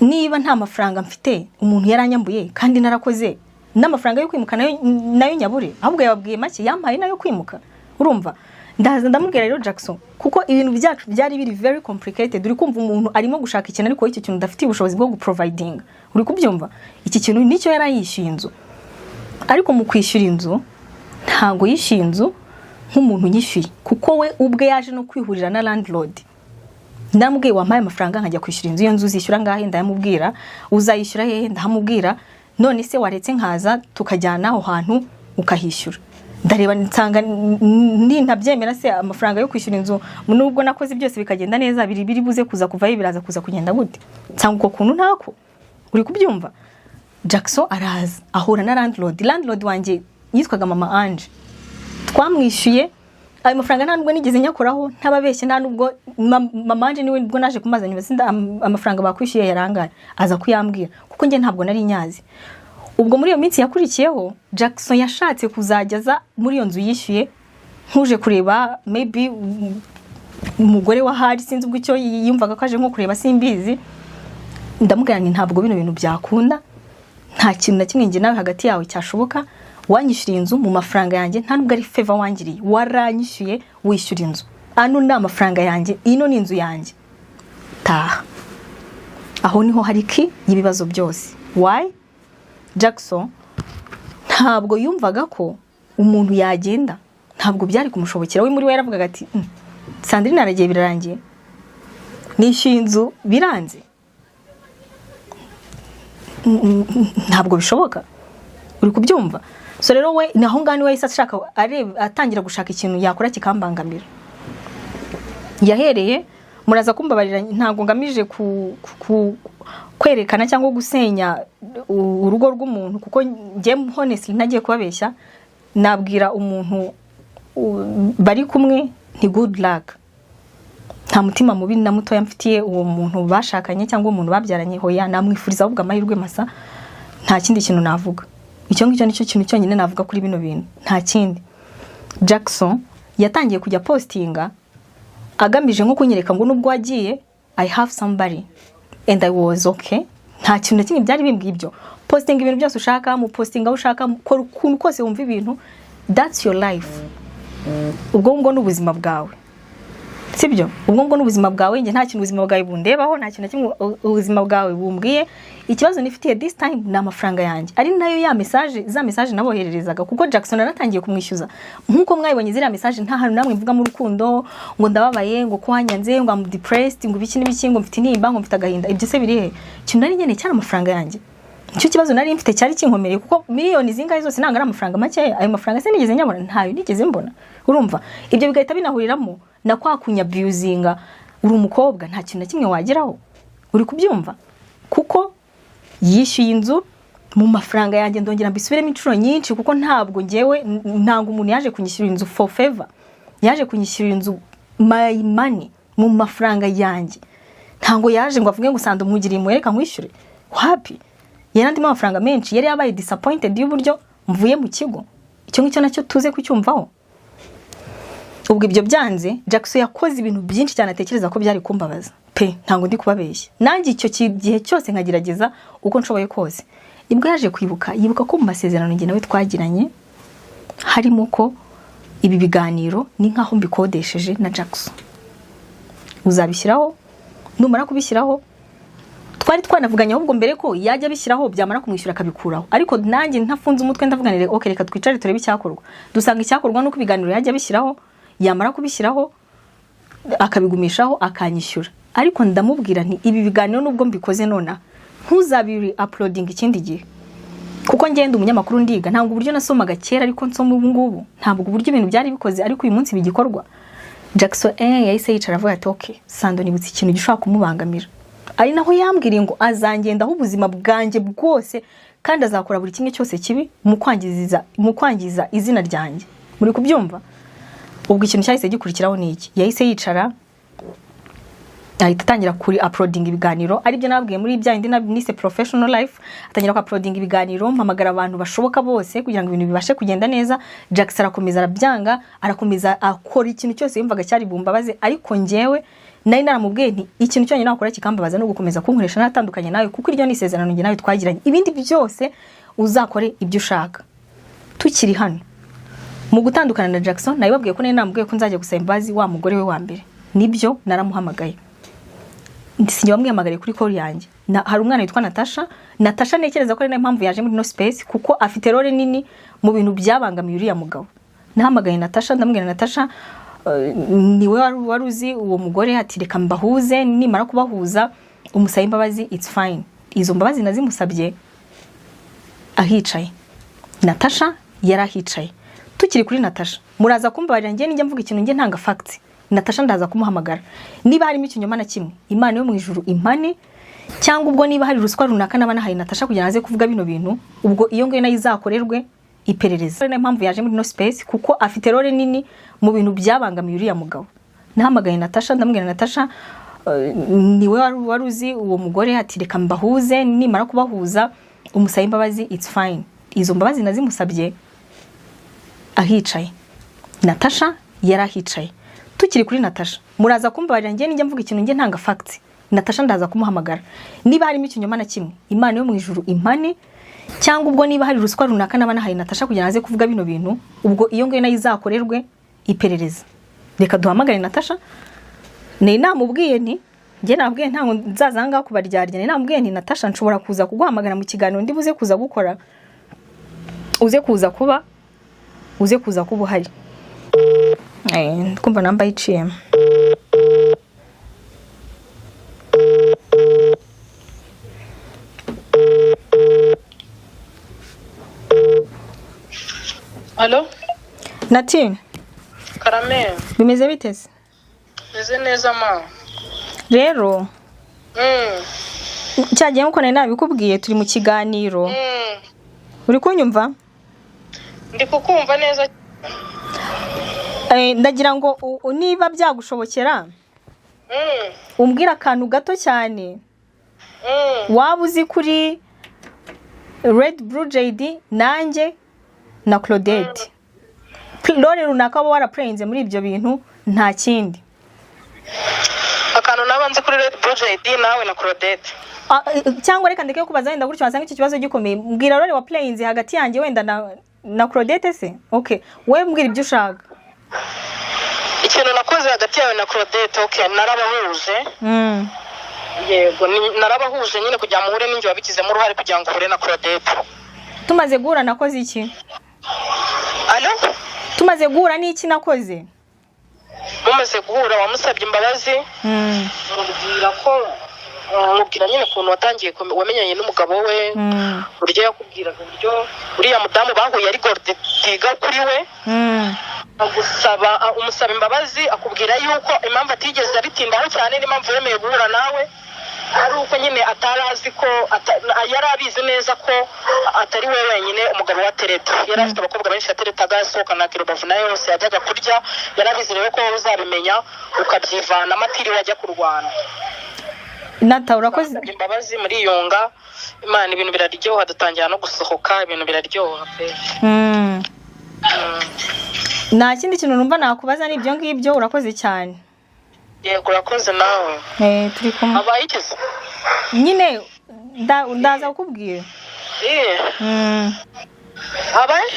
Niba nta mafaranga mfite, umuntu yaranyambuye kandi narakoze, n'amafaranga yo kwimuka nayo nyabure. Ahubwo yababwiye make yampaye nayo kwimuka. Urumva, ndaza ndamubwira rero Jackson, kuko ibintu byacu byari biri very complicated. Uri kumva, umuntu arimo gushaka ikintu ariko icyo kintu udafitiye ubushobozi bwo guprovidinga. Uri kubyumva? Iki kintu nicyo yarayishyuye inzu, ariko mu kwishyura inzu ntabwo yishyuye inzu nk'umuntu unyishyuye, kuko we ubwe yaje no kwihurira na landlord. Ndamubwiye, wampaye amafaranga nkajya kwishyura inzu? Iyo nzu uzishyura ngahe? Ndayamubwira. Uzayishyura hehe? Ndahamubwira. None se waretse nkaza tukajyana aho hantu ukahishyura? Ndareba nsanga nintabyemera se, amafaranga yo kwishyura inzu, nubwo nakoze byose bikagenda neza, biri buze kuza kuvayo, biraza kuza kugenda gute? Nsanga uko kuntu ntako. Uri kubyumva? Jackson araza ahura na landlord. Landlord wanjye yitwaga Mama Ange. Twamwishyuye ayo mafaranga, nta nubwo nigeze nyakoraho, ntababeshye. Nta nubwo Mama Ange niwe nibwo naje kumaza nyuma, sinda amafaranga bakwishyuye yarangaye, aza kuyambwira kuko njye ntabwo nari nyazi. Ubwo muri iyo minsi yakurikiyeho, Jackson yashatse kuzajya aza muri iyo nzu yishyuye nkuje kureba maybe umugore wa hari, sinzi ubwo icyo yumvaga ko aje nko kureba, simbizi. Ndamubwira nti ntabwo bino bintu byakunda, nta kintu na kimwe njye nawe hagati yawe cyashoboka. Wanyishyuriye inzu mu mafaranga yanjye, nta nubwo ari favor wangiriye, waranyishyuye wishyura inzu. Ano ni amafaranga yanjye, ino ni inzu yanjye, taha. Aho niho hari key y'ibibazo byose. Why? Jackson ntabwo yumvaga ko umuntu yagenda, ntabwo byari kumushobokera. We muri we yaravugaga ati: Sandrine aragiye, birarangiye, nishyuye inzu biranze. Ntabwo bishoboka." Uri kubyumva? So rero we ni aho ngaho niwe yahise ashaka areba, atangira gushaka ikintu yakora kikambangamira. Yahereye, muraza kumbabarira, ntabwo ngamije kwerekana cyangwa gusenya urugo rw'umuntu, kuko njye honestly ntagiye kubabeshya, nabwira umuntu bari kumwe nti good luck. Nta mutima mubi na mutoya mfitiye uwo muntu bashakanye cyangwa umuntu babyaranye, hoya, namwifuriza ahubwo amahirwe masa. Nta kindi kintu navuga, icyo ngicyo nicyo kintu cyonyine navuga kuri bino bintu, nta kindi. Jackson yatangiye kujya postinga agamije nko kunyereka ngo nubwo wagiye, I have somebody, and I was okay. Nta kintu na kimwe byari bimbwiye ibyo. Postinga ibintu byose ushaka, mu postinga aho ushaka, kora ukuntu kose wumva ibintu, that's your life. Ubwo ngubwo ni ubuzima bwawe, sibyo? Ubwo ngubwo ni ubuzima bwawe. Njye nta kintu ubuzima bwawe bundebaho, nta kintu na kimwe ubuzima bwawe bumbwiye. Ikibazo nifitiye this time ni amafaranga yanjye, ari nayo ya message, za message nabohererezaga, kuko Jackson naratangiye kumwishyuza nkuko mwabibonye ziriya message. Nta hantu namwe mvuga mu rukundo ngo ndababaye, ngo ko wanyanze, ngo I'm depressed, ngo ibiki n'ibiki, ngo mfite intimba, ngo mfite agahinda. Ibyo se biri he? Ikintu nari nkeneye cyari amafaranga yanjye. Nicyo kibazo nari mfite cyari kinkomereye, kuko miliyoni zingahe zose ntabwo ari amafaranga makeya. Ayo mafaranga se nigeze nyabona? Ntayo nigeze mbona. Urumva, ibyo bigahita binahuriramo na kwa kunyabuzinga, uri umukobwa, nta kintu na kimwe wageraho. Uri kubyumva? Kuko yishyuye inzu mu mafaranga yanjye, ndongera mbisubiremo inshuro nyinshi, kuko ntabwo ngewe, ntabwo umuntu yaje kunyishyura inzu for favor, yaje kunyishyura inzu my money, mu mafaranga yanjye. Ntabwo yaje ngo avuge ngo Sando mwugiriye impuhwe, reka nkwishyure. Wapi, yari andimo amafaranga menshi. Yari yabaye disappointed y'uburyo mvuye mu kigo. Icyo ngicyo nacyo tuze kucyumvaho. Ubwo ibyo byanze, Jackson yakoze ibintu byinshi cyane atekereza ko byari kumbabaza pe. Ntabwo ndi kubabeshya, nanjye icyo gihe cyose nkagerageza uko nshoboye kose. Nibwo yaje kwibuka, yibuka ko mu masezerano njye nawe twagiranye harimo ko ibi biganiro ni nkaho mbikodesheje na Jackson, uzabishyiraho, numara kubishyiraho. Twari twanavuganye ahubwo mbere ko yajya abishyiraho, byamara kumwishyura akabikuraho. Ariko nanjye ntafunze umutwe, ndavuga nti okay, reka twicare turebe icyakorwa. Dusanga icyakorwa nuko ibiganiro yajya abishyiraho, yamara kubishyiraho akabigumishaho, akanyishyura. Ariko ndamubwira nti ibi biganiro nubwo mbikoze nona, ntuzabiri uploading ikindi gihe, kuko ngenda umunyamakuru, ndiga. Ntabwo uburyo nasomaga kera ariko nsoma ubu ngubu, ntabwo uburyo ibintu byari bikoze ariko uyu munsi bigikorwa. Jackson yahise yicara avuga ati okay, Sando nibutse ikintu gishobora kumubangamira. Ari naho yambwiriye ngo azangendaho ubuzima bwanjye bwose, kandi azakora buri kimwe cyose kibi mu kwangiza izina ryanjye. Muri kubyumva? Ubwo ikintu cyahise gikurikiraho ni iki? Yahise yicara. Ahita atangira kuri uploading ibiganiro, aribyo nababwiye muri bya bindi nise professional life. Atangira ku uploading ibiganiro, mpamagara abantu bashoboka bose kugira ngo ibintu bibashe kugenda neza. Jackson arakomeza arabyanga, arakomeza akora ikintu cyose yumvaga cyari bumbabaze, ariko njyewe nari naramubwiye nti ikintu cyonyine nakora kikambabaza no gukomeza kunkoresha natandukanye nawe, kuko iryo ni isezerano njye nawe twagiranye. Ibindi byose uzakore ibyo ushaka. Tukiri hano mu gutandukana na Jackson, nabibabwiye ko nari namubwiye ko nzajya gusaba imbabazi wa mugore we wa mbere. Nibyo, naramuhamagaye, sinjye wamwihamagariye kuri call yanjye. Hari umwana witwa Natasha. Natasha ntekereza ko ari nayo mpamvu yaje muri ino space, kuko afite role nini mu bintu byabangamiye uriya mugabo. Nahamagaye Natasha, ndamubwira: "Natasha, niwe wari uzi uwo mugore," ati "reka mbahuze, nimara kubahuza umusabe imbabazi, it's fine." Izo mbabazi nazimusabye ahicaye. Natasha yari ahicaye. Tukiri kuri Natasha, muraza kumbabarira, njye nijya mvuga ikintu njye ntanga facts. Natasha ndaza kumuhamagara. Niba harimo ikinyoma na kimwe, Imana yo mu ijuru impane, cyangwa ubwo niba hari ruswa runaka naba nahaye Natasha kugira ngo aze kuvuga bino bintu, ubwo iyo ngiyo nayo izakorerwe iperereza. Niyo mpamvu yaje muri ino space, kuko afite role nini mu bintu byabangamiye uriya mugabo. Nahamagaye Natasha, ndamubwira: "Natasha, niwe wari uzi uwo mugore," ati "reka mbahuze, nimara kubahuza umusabe imbabazi, it's fine." Izo mbabazi nazimusabye ahicaye. Natasha yari ahicaye. Tukiri kuri Natasha, muraza kumbabarira, njye nijya mvuga ikintu njye ntanga facts. Natasha ndaza kumuhamagara. Niba harimo ikinyoma na kimwe, Imana yo mu ijuru impane, cyangwa ubwo niba hari ruswa runaka naba nahaye Natasha kugira ngo aze kuvuga bino bintu, ubwo iyo ngiyo nayo izakorerwe iperereza. Reka duhamagare Natasha. Nari namubwiye nti njye nabwiye, ntabwo nzaza aha ngaha kubaryarya, nari namubwiye nti: "Natasha, nshobora kuza kuguhamagara mu kiganiro ndi buze kuza gukora, uze kuza kuba uhari." Ndumva namba yiciyemo.
Alo?
Nati.
Karame.
Bimeze bite se?
Meze neza ma.
Rero cyagiye nkuko nari nabikubwiye, turi mu kiganiro. Uri kunyumva?
Ndi kukumva neza.
Ndagira ngo niba byagushobokera umbwire akantu gato cyane waba uzi kuri Red Blue JD, nanjye na Claudette, role runaka waba waraplayinze muri ibyo bintu, nta kindi.
Akantu naba nzi kuri Red Blue JD nawe na Claudette?
Ah, cyangwa reka ndeke kubaza wenda gutyo wasanga icyo kibazo gikomeye. Mbwira role waplayinze hagati yanjye wenda na Claudette se. Okay, wowe mbwira ibyo ushaka.
Ikintu nakoze hagati yawe na Claudette, okay, narabahuje. Yego, narabahuje nyine kugira ngo muhure, n'injye wabigizemo uruhare kugira ngo uhure na Claudette.
Tumaze guhura nakoze iki?
Alo?
Tumaze guhura n'iki nakoze?
Mumaze guhura wamusabye imbabazi, mubwira ko, mubwira nyine ukuntu watangiye wamenyanye n'umugabo we, uburyo yakubwiraga uburyo uriya mudamu bahuye ari gold digger kuri we. Agusaba, umusaba imbabazi, akubwira yuko impamvu atigeze abitindaho cyane n'impamvu yemeye guhura nawe ari uko nyine atari azi ko yari abizi neza ko atari we wenyine umugabo wa Tereta, yari afite abakobwa benshi yateretaga, asohokana Rubavu nayo yose yajyaga kurya. Yari abizi rero ko wowe uzabimenya ukabyivanamo atiriwe ajya kurwana.
Nata, urakoze.
Basabye imbabazi, muriyunga, Imana, ibintu biraryoha, dutangira no gusohoka, ibintu biraryoha pe.
Nta kindi kintu numva nakubaza, ni ibyo ngibyo, urakoze cyane.
Yego, urakoze nawe.
Turi kumwe.
Abaye ikize?
Nyine ndaza kukubwira.
Abaye?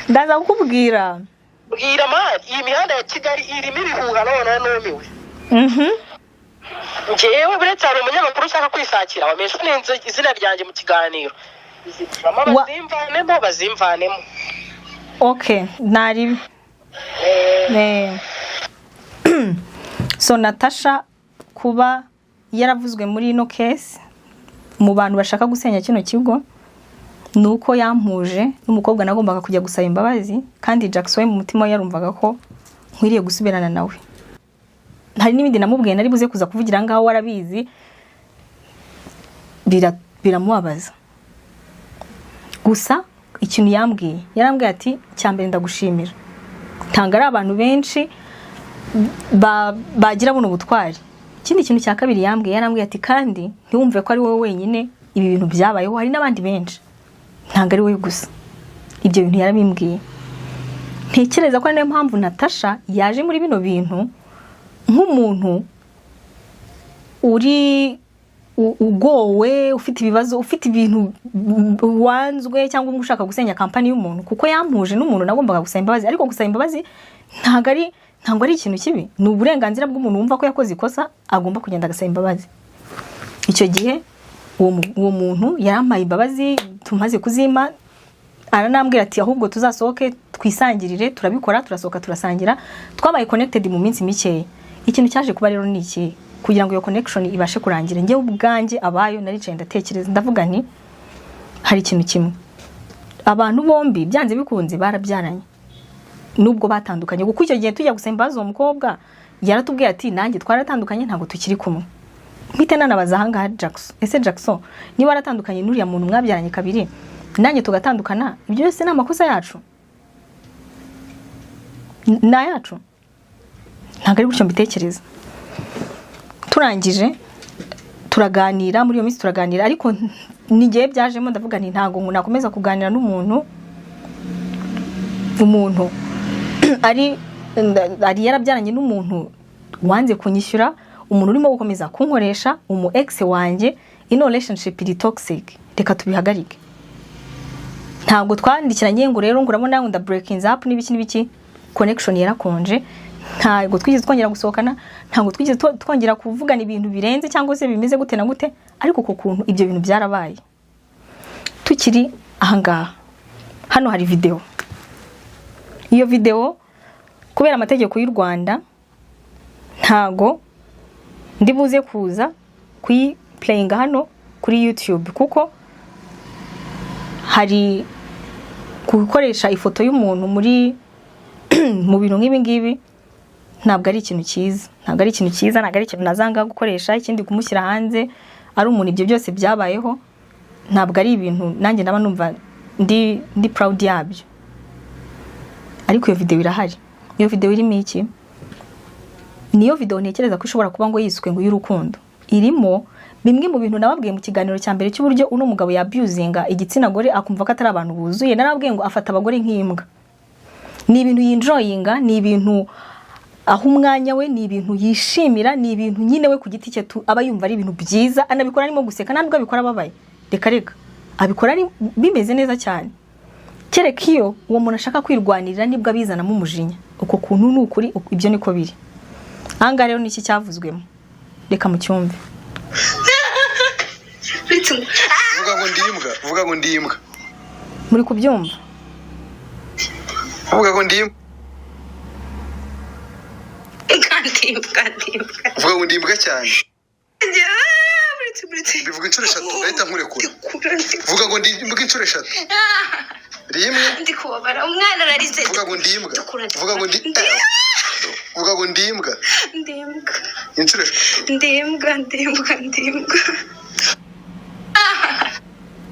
Ndaza kukubwira.
Bwira mari, iyi mihanda ya Kigali irimo ibihuha, noneho numiwe. Njyewe buretse hari umunyamakuru ushaka kwishakira wamesha neza izina ryanjye mu kiganiro. Izi drama bazimvanemo, bazimvanemo.
Okay, ntaribi. So Natasha kuba yaravuzwe muri ino case mu bantu bashaka gusenya kino kigo ni uko yampuje n'umukobwa nagombaga kujya gusaba imbabazi, kandi Jackson we mu mutima we yarumvaga ko nkwiriye gusubirana nawe. Hari n'ibindi namubwiye nari buze kuza kuvugira ngaho, warabizi, biramubabaza. Gusa ikintu yambwiye, yarambwiye ati: "Cya mbere ndagushimira, ntabwo ari abantu benshi bagira buno butwari. Ikindi kintu cya kabiri yambwiye, yarambwiye ati kandi ntiwumve ko ari wowe wenyine ibi bintu byabayeho, hari n'abandi benshi, ntabwo ari wowe gusa. Ibyo bintu yarabimbwiye. Ntekereza ko ari nayo mpamvu Natasha yaje muri bino bintu nk'umuntu uri ugowe, ufite ibibazo, ufite ibintu wanzwe cyangwa ushaka gusenya kampani y'umuntu, kuko yampuje n'umuntu nagombaga gusaba imbabazi. Ariko gusaba imbabazi ntabwo ari ikintu kibi, ni uburenganzira bw'umuntu wumva ko yakoze ikosa, agomba kugenda agasaba imbabazi. Icyo gihe uwo muntu yarampaye imbabazi, tumaze kuzima aranambwira ati ahubwo tuzasohoke twisangirire. Turabikora, turasohoka turasangira, twabaye connected mu minsi mikeya. Ikintu cyaje kuba rero ni iki? Kugira ngo iyo connection ibashe kurangira, njyewe ubwanjye abayo naricaye ndatekereza, ndavuga nti hari ikintu kimwe, abantu bombi byanze bikunze barabyaranye nubwo batandukanye. Kuko icyo gihe tujya gusaba imbabazi uwo mukobwa yaratubwiye ati nanjye twaratandukanye, ntabwo tukiri kumwe. Mpite nanabaza ahangaha Jackson, ese Jackson niba waratandukanye n'uriya muntu mwabyaranye kabiri, nanjye tugatandukana, ibyo byose ni amakosa yacu? Ni ayacu? Ntabwo ari gutyo mbitekereza. Turangije turaganira muri iyo minsi turaganira, ariko n'igihe byajemo ndavuga nti ntabwo nakomeza kuganira n'umuntu, umuntu ari yarabyaranye n'umuntu wanze kunyishyura, umuntu urimo gukomeza kunkoresha, umu ex wanjye. Ino relationship iri toxic, reka tubihagarike. Ntabwo twandikiranye ngo rero ngo urabona ngo nda breaking up n'ibiki n'ibiki, connection yarakonje. Ntabwo twigeze twongera gusohokana, ntabwo twigeze twongera kuvugana ibintu birenze cyangwa se bimeze gute na gute. Ariko uko kuntu ibyo bintu byarabaye tukiri ahangaha. Hano hari video. Iyo video kubera amategeko y'u Rwanda ntago ndi buze kuza kuyiplayinga hano kuri YouTube, kuko hari gukoresha ifoto y'umuntu muri mu bintu nk'ibi ngibi ntabwo ari ikintu cyiza, ntabwo ari ikintu cyiza, ntabwo ari ikintu nazanga gukoresha. Ikindi kumushyira hanze ari umuntu ibyo byose byabayeho, ntabwo ari ibintu nanjye naba numva ndi proud yabyo. Ariko iyo video irahari. Iyo video irimo iki? Niyo video ntekereza ko ishobora kuba ngo yiswe ngo y'urukundo. Irimo bimwe mu bintu nababwiye mu kiganiro cya mbere cy'uburyo uno mugabo yabusinga igitsina gore akumva ko atari abantu buzuye. Narababwiye ngo afata abagore nk'imbwa. Ni ibintu yinjoyinga, ni ibintu aho umwanya we, ni ibintu yishimira, ni ibintu nyine we ku giti cye aba yumva ari ibintu byiza, anabikora arimo guseka, ntabwo abikora ababaye. Reka reka, abikora ari bimeze neza cyane. Kereka iyo uwo muntu ashaka kwirwanirira nibwo abizanamo umujinya. Uko kuntu ni ukuri, ibyo niko biri. Ahangaha rero niki cyavuzwemo, reka mucyumve.
Vuga ngo ndi imbwa, vuga ngo ndi imbwa.
Muri kubyumva?
Vuga ngo ndi imbwa.
Ndi imbwa.
Vuga ngo ndi imbwa cyane. Bivuga inshuro eshatu ndahita nkurekura. Vuga ngo ndi imbwa inshuro eshatu. Rimwe.
Ndi kubabara, umwana ararize.
Vuga ngo ndi imbwa. Vuga ngo ndi Vuga ngo ndi imbwa.
Ndi imbwa.
Inshuro eshatu.
Ndi imbwa, ndi imbwa, ndi imbwa.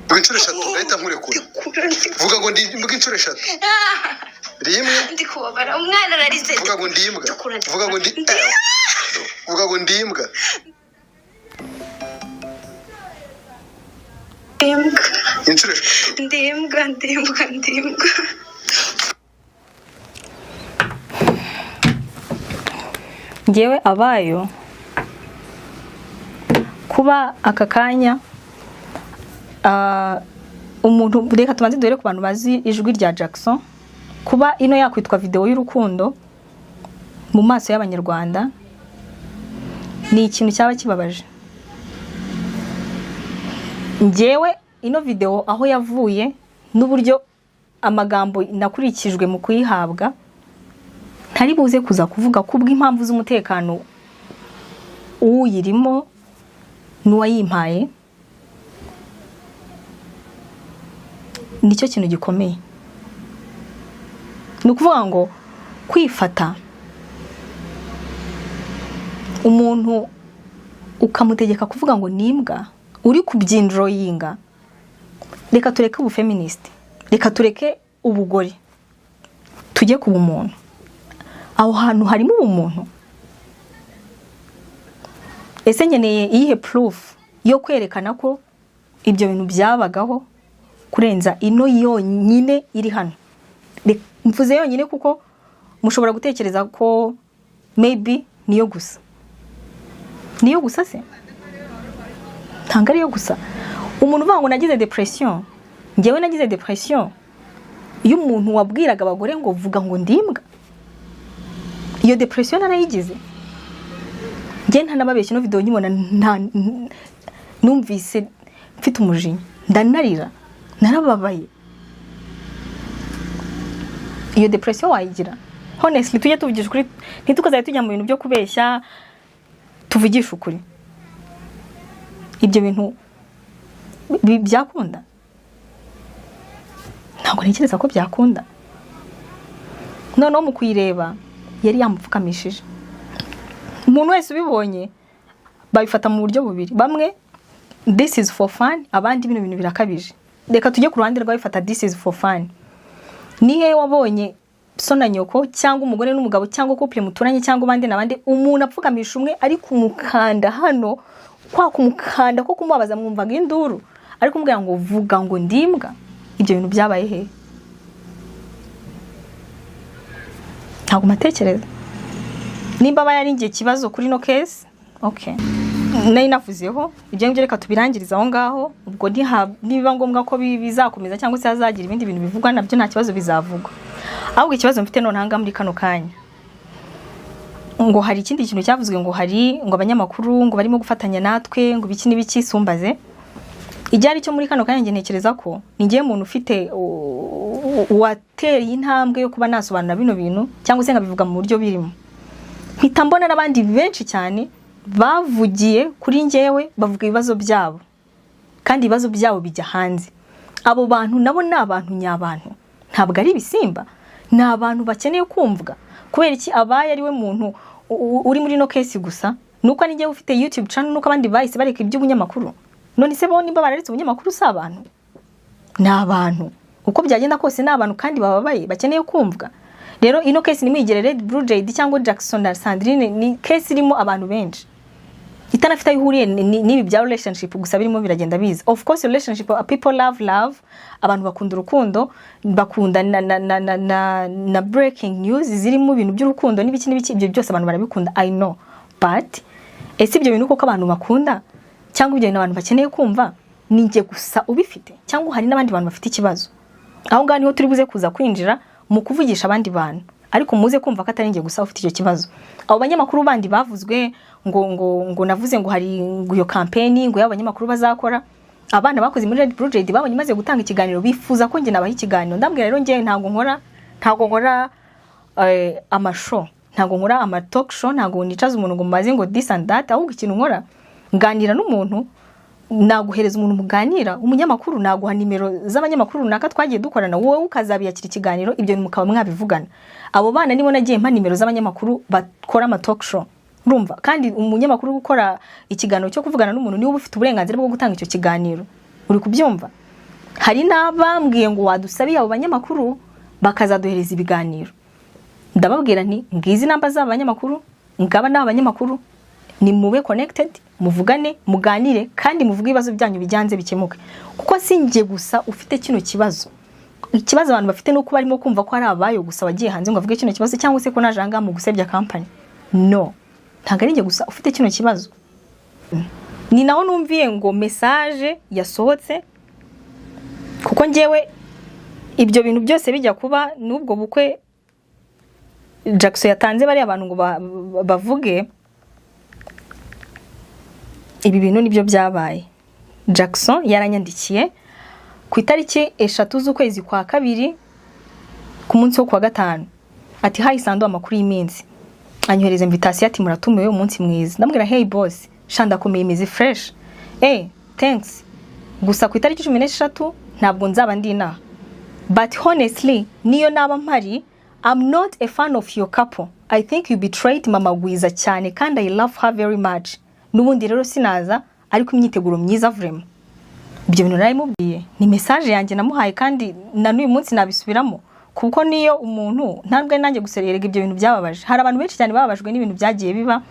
Vuga inshuro eshatu ndahita nkurekura. Vuga ngo ndi imbwa inshuro eshatu. Rimwe.
Ndi kubabara, umwana ararize.
Vuga ngo ndi imbwa. Vuga ngo ndi Vuga ngo ndi imbwa.
Imbwa.
Inshuro eshatu.
Ndi imbwa, ndi imbwa, ndi imbwa.
Njyewe abayo kuba aka kanya umuntu, reka tubanze duhere ku bantu bazi ijwi rya Jackson, kuba ino yakwitwa video y'urukundo mu maso y'Abanyarwanda ni ikintu cyaba kibabaje. Njyewe ino video aho yavuye n'uburyo amagambo nakurikijwe mu kuyihabwa ntari buze kuza kuvuga kubw'impamvu z'umutekano uyirimo n'uwayimpaye, nicyo kintu gikomeye. Ni ukuvuga ngo kwifata umuntu ukamutegeka kuvuga ngo ni imbwa uri kubyinjoyinga, reka tureke ubufeminist, reka tureke ubugore, tujye ku bumuntu. Aho hantu harimo ubumuntu? Ese nkeneye iyihe proof yo kwerekana ko ibyo bintu byabagaho kurenza ino yonyine iri hano? Mvuze yonyine kuko mushobora gutekereza ko maybe niyo gusa. Niyo gusa se? Ntabwo ariyo gusa. Umuntu uvuga ngo nagize depression, njyewe nagize depression iyo umuntu wabwiraga abagore ngo vuga ngo ndimbwa, iyo depression narayigize. Njye ntanababeshya, ino video nkibona nta numvise mfite umujinya, ndanarira, narababaye. Iyo depression wayigira? Honestly, tujye tuvugisha ukuri, ntitukazajya tujya mu bintu byo kubeshya, tuvugishe ukuri. Ibyo bintu byakunda? Ntabwo ntekereza ko byakunda. Noneho mu kuyireba yari yamupfukamishije. Umuntu wese ubibonye babifata mu buryo bubiri: bamwe this is for fun, abandi bino bintu birakabije. Reka tujye ku ruhande rw'abifata this is for fun. Ni hehe wabonye so na nyoko, cyangwa umugore n'umugabo, cyangwa couple muturanye, cyangwa abandi n'abandi, umuntu apfukamisha umwe ari kumukanda hano, kwa kumukanda ko kumubabaza, mwumvaga induru, ari kumubwira ngo vuga ngo ndimbwa? Ibyo bintu byabaye he? Ntabwo matekereza nimba aba yari ikibazo kuri no case. Okay, nari navuzeho ibyo ngibyo, reka tubirangirize aho ngaho. Ubwo nibiba ngombwa ko bizakomeza cyangwa se hazagira ibindi bintu bivugwa, nabyo nta kibazo, bizavugwa. Ahubwo ikibazo mfite none aha ngaha muri kano kanya, ngo hari ikindi kintu cyavuzwe, ngo hari ngo abanyamakuru ngo barimo gufatanya natwe, ngo ibiki n'ibiki, sumbaze ijya ari cyo. Muri kano kanya njye ntekereza ko ni njyewe muntu ufite wateye intambwe yo kuba nasobanura bino bintu cyangwa se nkabivuga mu buryo birimo. Mpita mbona n'abandi benshi cyane bavugiye kuri njyewe, bavuga ibibazo byabo, kandi ibibazo byabo bijya hanze. Abo bantu nabo ni abantu nyabantu, ntabwo ari ibisimba, ni abantu bakeneye kumvwa. Kubera iki abaye ari we muntu uri muri no case gusa? Nuko ari njyewe ufite YouTube channel, nuko abandi bahise bareka iby'ubunyamakuru? None se bo nimba bararetse ubunyamakuru, si abantu? Ni abantu, uko byagenda kose ni abantu kandi bababaye, bakeneye kumvwa. Rero ino case nimwigere Red Blue Jade cyangwa Jackson na Sandrine, ni case irimo abantu benshi, itanafite aho ihuriye n'ibi bya relationship gusa birimo biragenda biza. Of course relationship, people love love, abantu bakunda urukundo, bakunda na breaking news zirimo ibintu by'urukundo n'ibiki n'ibiki, ibyo byose abantu barabikunda, I know. But ese ibyo bintu koko abantu bakunda, cyangwa ibyo bintu abantu bakeneye kumva, ni njye gusa ubifite cyangwa hari n'abandi bantu bafite ikibazo? Aho ngaho niho turi buze kuza kwinjira mu kuvugisha abandi bantu, ariko muze kumva ko atari njye gusa ufite icyo kibazo. Abo banyamakuru bandi bavuzwe ngo navuze ngo hari ngo iyo campaign ngo y'abo banyamakuru bazakora, abana bakoze muri Red Blue Jade babonye maze gutanga ikiganiro, bifuza ko njye nabaha ikiganiro. Ndambwira rero, njye ntabwo nkora amashow, ntabwo nkora ama talk show, ntabwo nicaza umuntu ngo mubaze ngo this and that. Ahubwo ikintu nkora, nganira n'umuntu, naguhereza umuntu muganira, umunyamakuru, naguha nimero z'abanyamakuru runaka twagiye dukorana, wowe ukazabiyakira ikiganiro, ibyo bintu mukaba mwabivugana. Abo bana nibo nagiye mpa nimero z'abanyamakuru bakora ama talk show. Urumva kandi umunyamakuru gukora ikiganiro cyo kuvugana n'umuntu niwe uba ufite uburenganzira bwo gutanga icyo kiganiro, uri kubyumva? Hari n'abambwiye ngo wadusabiye abo banyamakuru bakazaduhereza ibiganiro. Ndababwira nti ngizi namba z'aba banyamakuru, ngaba ni abanyamakuru, ni mube connected, muvugane, muganire kandi muvuge ibibazo byanyu bijyanze bikemuke, kuko si njye gusa ufite kino kibazo. Ikibazo abantu bafite ni uko barimo kumva ko ari abayo gusa wagiye hanze ngo avuge kino kibazo, cyangwa se ko naje ahangaha mu gusebya company. No, ntabwo ari njye gusa ufite kino kibazo. Ni naho numviye ngo message yasohotse, kuko njyewe ibyo bintu byose bijya kuba n'ubwo bukwe Jackson yatanze bariya abantu ngo bavuge ibi bintu, nibyo byabaye. Jackson yaranyandikiye ku itariki 3 z'ukwezi kwa kabiri, ku munsi wo kuwa gatanu, ati: "Hi Sando, amakuru y'iminsi?" Anyohereza invitation ati: "Muratumiwe, umunsi mwiza." Ndamubwira: "Hey boss, sha ndakomeye, imeze fresh, thanks, gusa ku itariki 16 ntabwo nzaba ndi inaha. But honestly, niyo naba mpari, I'm not a fan of your couple. I think you betrayed Mama Gwiza cyane, kandi I love her very much. N'ubundi rero sinaza, ariko imyiteguro myiza vraiment." Ibyo bintu narabimubwiye, ni message yanjye namuhaye, kandi na n'uyu munsi nabisubiramo. Kuko niyo umuntu ntabwo nanjye gusererega ibyo bintu byababaje. Hari abantu benshi cyane bababajwe n'ibintu byagiye biba.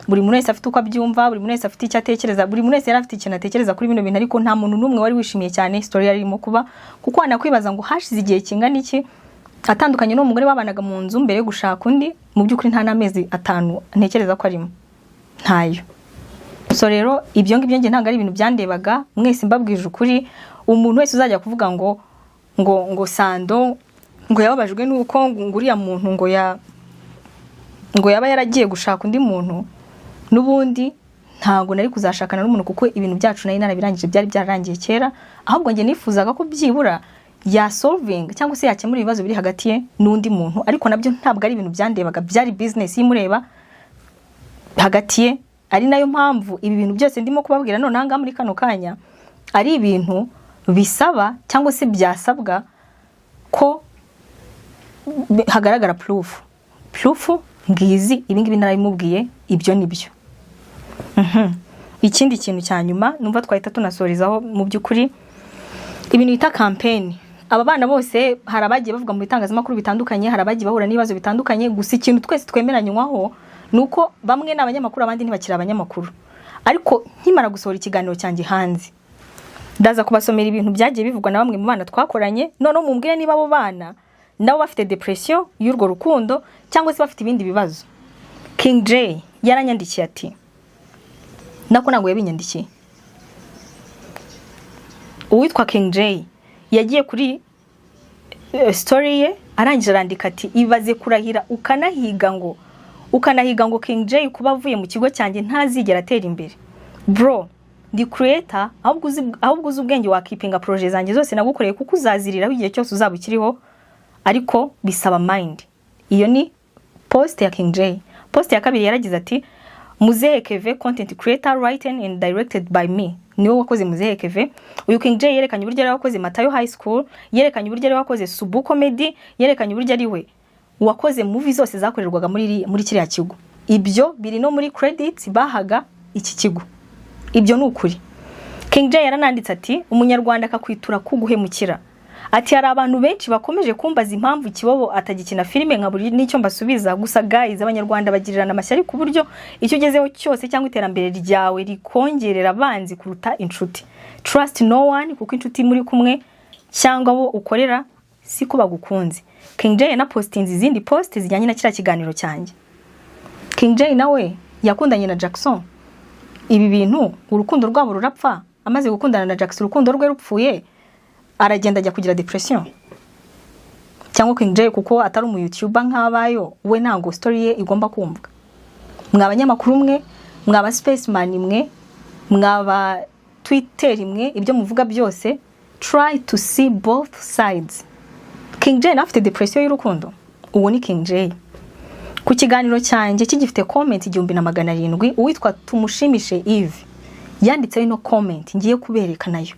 Buri muntu wese afite uko abyumva, buri muntu wese afite icyo atekereza, buri muntu wese yari afite ikintu atekereza kuri bino bintu, ariko nta muntu n'umwe wari wishimiye cyane story yari irimo kuba, kuko wanakwibaza ngo hashize igihe kingana iki atandukanye n'uwo mugore babanaga mu nzu mbere yo gushaka undi. Mu by'ukuri nta n'amezi 5 ntekereza ko arimo, ntayo. So rero ibyo ngibyo njye ntabwo ari ibintu byandebaga. Mwese mbabwije ukuri, umuntu wese uzajya kuvuga ngo ngo ngo Sando ngo yababajwe nuko ngo uriya muntu ngo ya ngo yaba yaragiye gushaka undi muntu, n'ubundi ntabwo nari kuzashakana n'umuntu, kuko ibintu byacu nari narabirangije, byari byararangiye kera. Ahubwo njye nifuzaga ko byibura ya solving cyangwa se yakemura ibibazo biri hagati ye n'undi muntu, ariko nabyo ntabwo ari ibintu byandebaga, byari business imureba hagati ye. Ari nayo mpamvu ibi bintu byose ndimo kubabwira none aha ngaha muri kano kanya ari ibintu bisaba cyangwa se byasabwa ko hagaragara proof. Proof ngizi, ibi ngibi narabimubwiye, ibyo ni byo. Ikindi kintu cya nyuma numva twahita tunasorezaho, mu by'ukuri ibintu bita campaign, aba bana bose hari abagiye bavuga mu bitangazamakuru bitandukanye, hari abagiye bahura n'ibibazo bitandukanye. Gusa ikintu twese twemeranywaho ni uko bamwe ni abanyamakuru, abandi ntibakiri abanyamakuru. Ariko nkimara gusohora ikiganiro cyanjye hanze, ndaza kubasomera ibintu byagiye bivugwa na bamwe mu bana twakoranye, noneho mumbwire niba abo bana nabo bafite depression y'urwo rukundo cyangwa se bafite ibindi bibazo. King J yaranyandikiye ati, nako ntabwo yabinyandikiye, uwitwa King J yagiye kuri story ye, arangije arandika ati: "Ibaze kurahira ukanahiga ngo King J kuba avuye mu kigo cyanjye ntazigera atera imbere. Bro, ndi creator, ahubwo uzi ubwenge wakipinga projet zanjye zose nagukoreye, kuko uzaziriraho igihe cyose uzaba ukiriho, ariko bisaba mind." Iyo ni post ya King J. Post ya kabiri yaragize ati: "Muzehe Keve, content creator, written and directed by me." Niwe wakoze Muzehe Keve. Uyu King J yerekanye uburyo ari wakoze Matayo High School, yerekanye uburyo ari wakoze Subu Comedy, yerekanye uburyo ari we wakoze movie zose zakorerwaga muri kiriya kigo. Ibyo biri no muri credits bahaga iki kigo, ibyo ni ukuri. King J yarananditse ati: "Umunyarwanda akakwitura kuguhemukira." Ati: "Hari abantu benshi bakomeje kumbaza impamvu Kibobo atagikina filime, nka buri n'icyo mbasubiza. Gusa guys, Abanyarwanda bagirirana amashyari ku buryo icyo ugezeho cyose cyangwa iterambere ryawe rikongerera abanzi kuruta inshuti. Trust no one, kuko inshuti muri kumwe cyangwa abo ukorera siko bagukunze." King J yanapostinze izindi post zijyanye na kiriya kiganiro cyanjye. King J nawe yakundanye na Jackson, ibi bintu urukundo rwabo rurapfa. Amaze gukundana na Jackson, urukundo rwe rupfuye, aragenda ajya kugira depression. Cyangwa King J, kuko atari umu YouTuber nk'abayo, we ntabwo story ye igomba kumvwa? Mwa abanyamakuru mwe, mwaba spaceman mwe, mwaba Twitter mwe, ibyo muvuga byose, try to see both sides. King J nawe afite depression y'urukundo. Uwo ni King J. Ku kiganiro cyanjye kigifite comment 1700, uwitwa Tumushimishe Yves yanditseho ino comment ngiye kubereka nayo.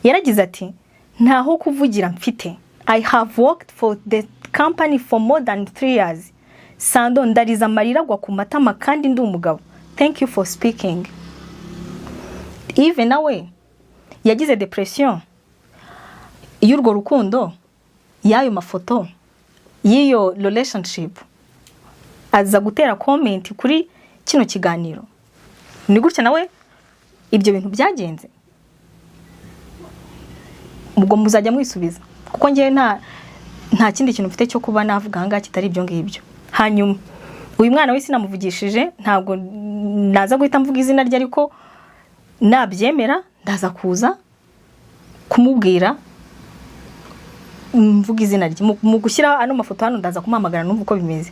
Yaragize ati: "Ntaho kuvugira mfite. I have worked for the company for more than 3 years. Sando, ndariza amarira agwa ku matama kandi ndi umugabo. Thank you for speaking." Yves nawe yagize depression y'urwo rukundo, y'ayo mafoto, y'iyo relationship, aza gutera comment kuri kino kiganiro. Ni gutya nawe ibyo bintu byagenze. Ubwo muzajya mwisubiza, kuko ngewe nta kindi kintu mfite cyo kuba navuga ahangaha kitari ibyo ngibyo. Hanyuma uyu mwana we sinamuvugishije, ntabwo naza guhita mvuga izina rye, ariko nabyemera ndaza kuza kumubwira mvuga izina rye. Mu gushyira ano mafoto hano, ndaza kumuhamagara numva uko bimeze.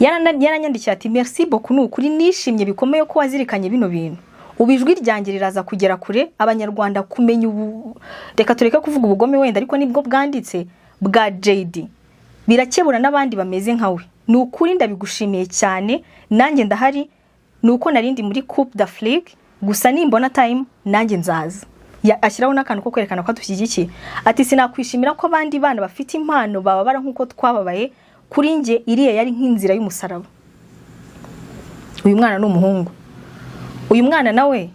Yaranyandikiye ati: "Merci beaucoup, ni ukuri nishimye bikomeye ko wazirikanye bino bintu. Ubu ijwi ryanjye riraza kugera kure, Abanyarwanda kumenya ubu, reka tureke kuvuga ubugome wenda, ariko nibwo bwanditse, bwa JD birakebura n'abandi bameze nka we. Ni ukuri ndabigushimiye cyane. Nanjye ndahari, ni uko narindi muri Coupe d'Afrique, gusa nimbona time nanjye nzaza." Ashyiraho n'akantu ko kwerekana ko adushyigikiye, ati: "Sinakwishimira ko abandi bana bafite impano bababara nk'uko twababaye. Kuri njye iriya yari nk'inzira y'umusaraba." Uyu mwana ni umuhungu. Uyu mwana nawe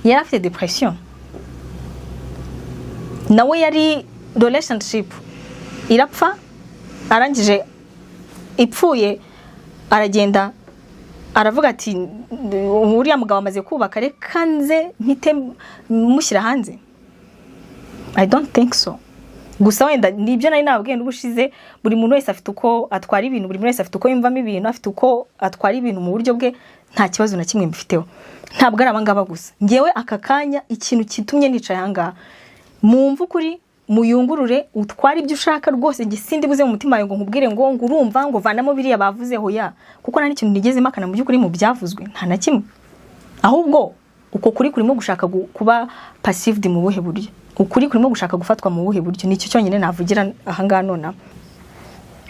yari afite depression, nawe yari relationship irapfa. Arangije ipfuye aragenda aravuga ati uriya mugabo amaze kubaka, reka nze mpite mushyira hanze. I don't think so. Gusa wenda nibyo nari nababwiye n'ubushize, buri muntu wese afite uko atwara ibintu, buri muntu wese afite uko yumvamo ibintu, afite uko atwara ibintu mu buryo bwe. Nta kibazo na kimwe mbifiteho. Ntabwo ari abangaba gusa. Ngewe aka kanya ikintu kitumye nicaye ahangaha, mumve ukuri, muyungurure, utware ibyo ushaka rwose. Njye sindi buze mu mutima wawe ngo nkubwire ngo urumva ngo vanamo biriya bavuzeho ya, kuko nta n'ikintu nigeze mpakana mu by'ukuri mu byavuzwe, nta na kimwe. Ahubwo uko kuri kurimo gushaka kuba perceived mu buhe buryo, ukuri kurimo gushaka gufatwa mu buhe buryo, nicyo cyonyine navugira ahangaha nonaha.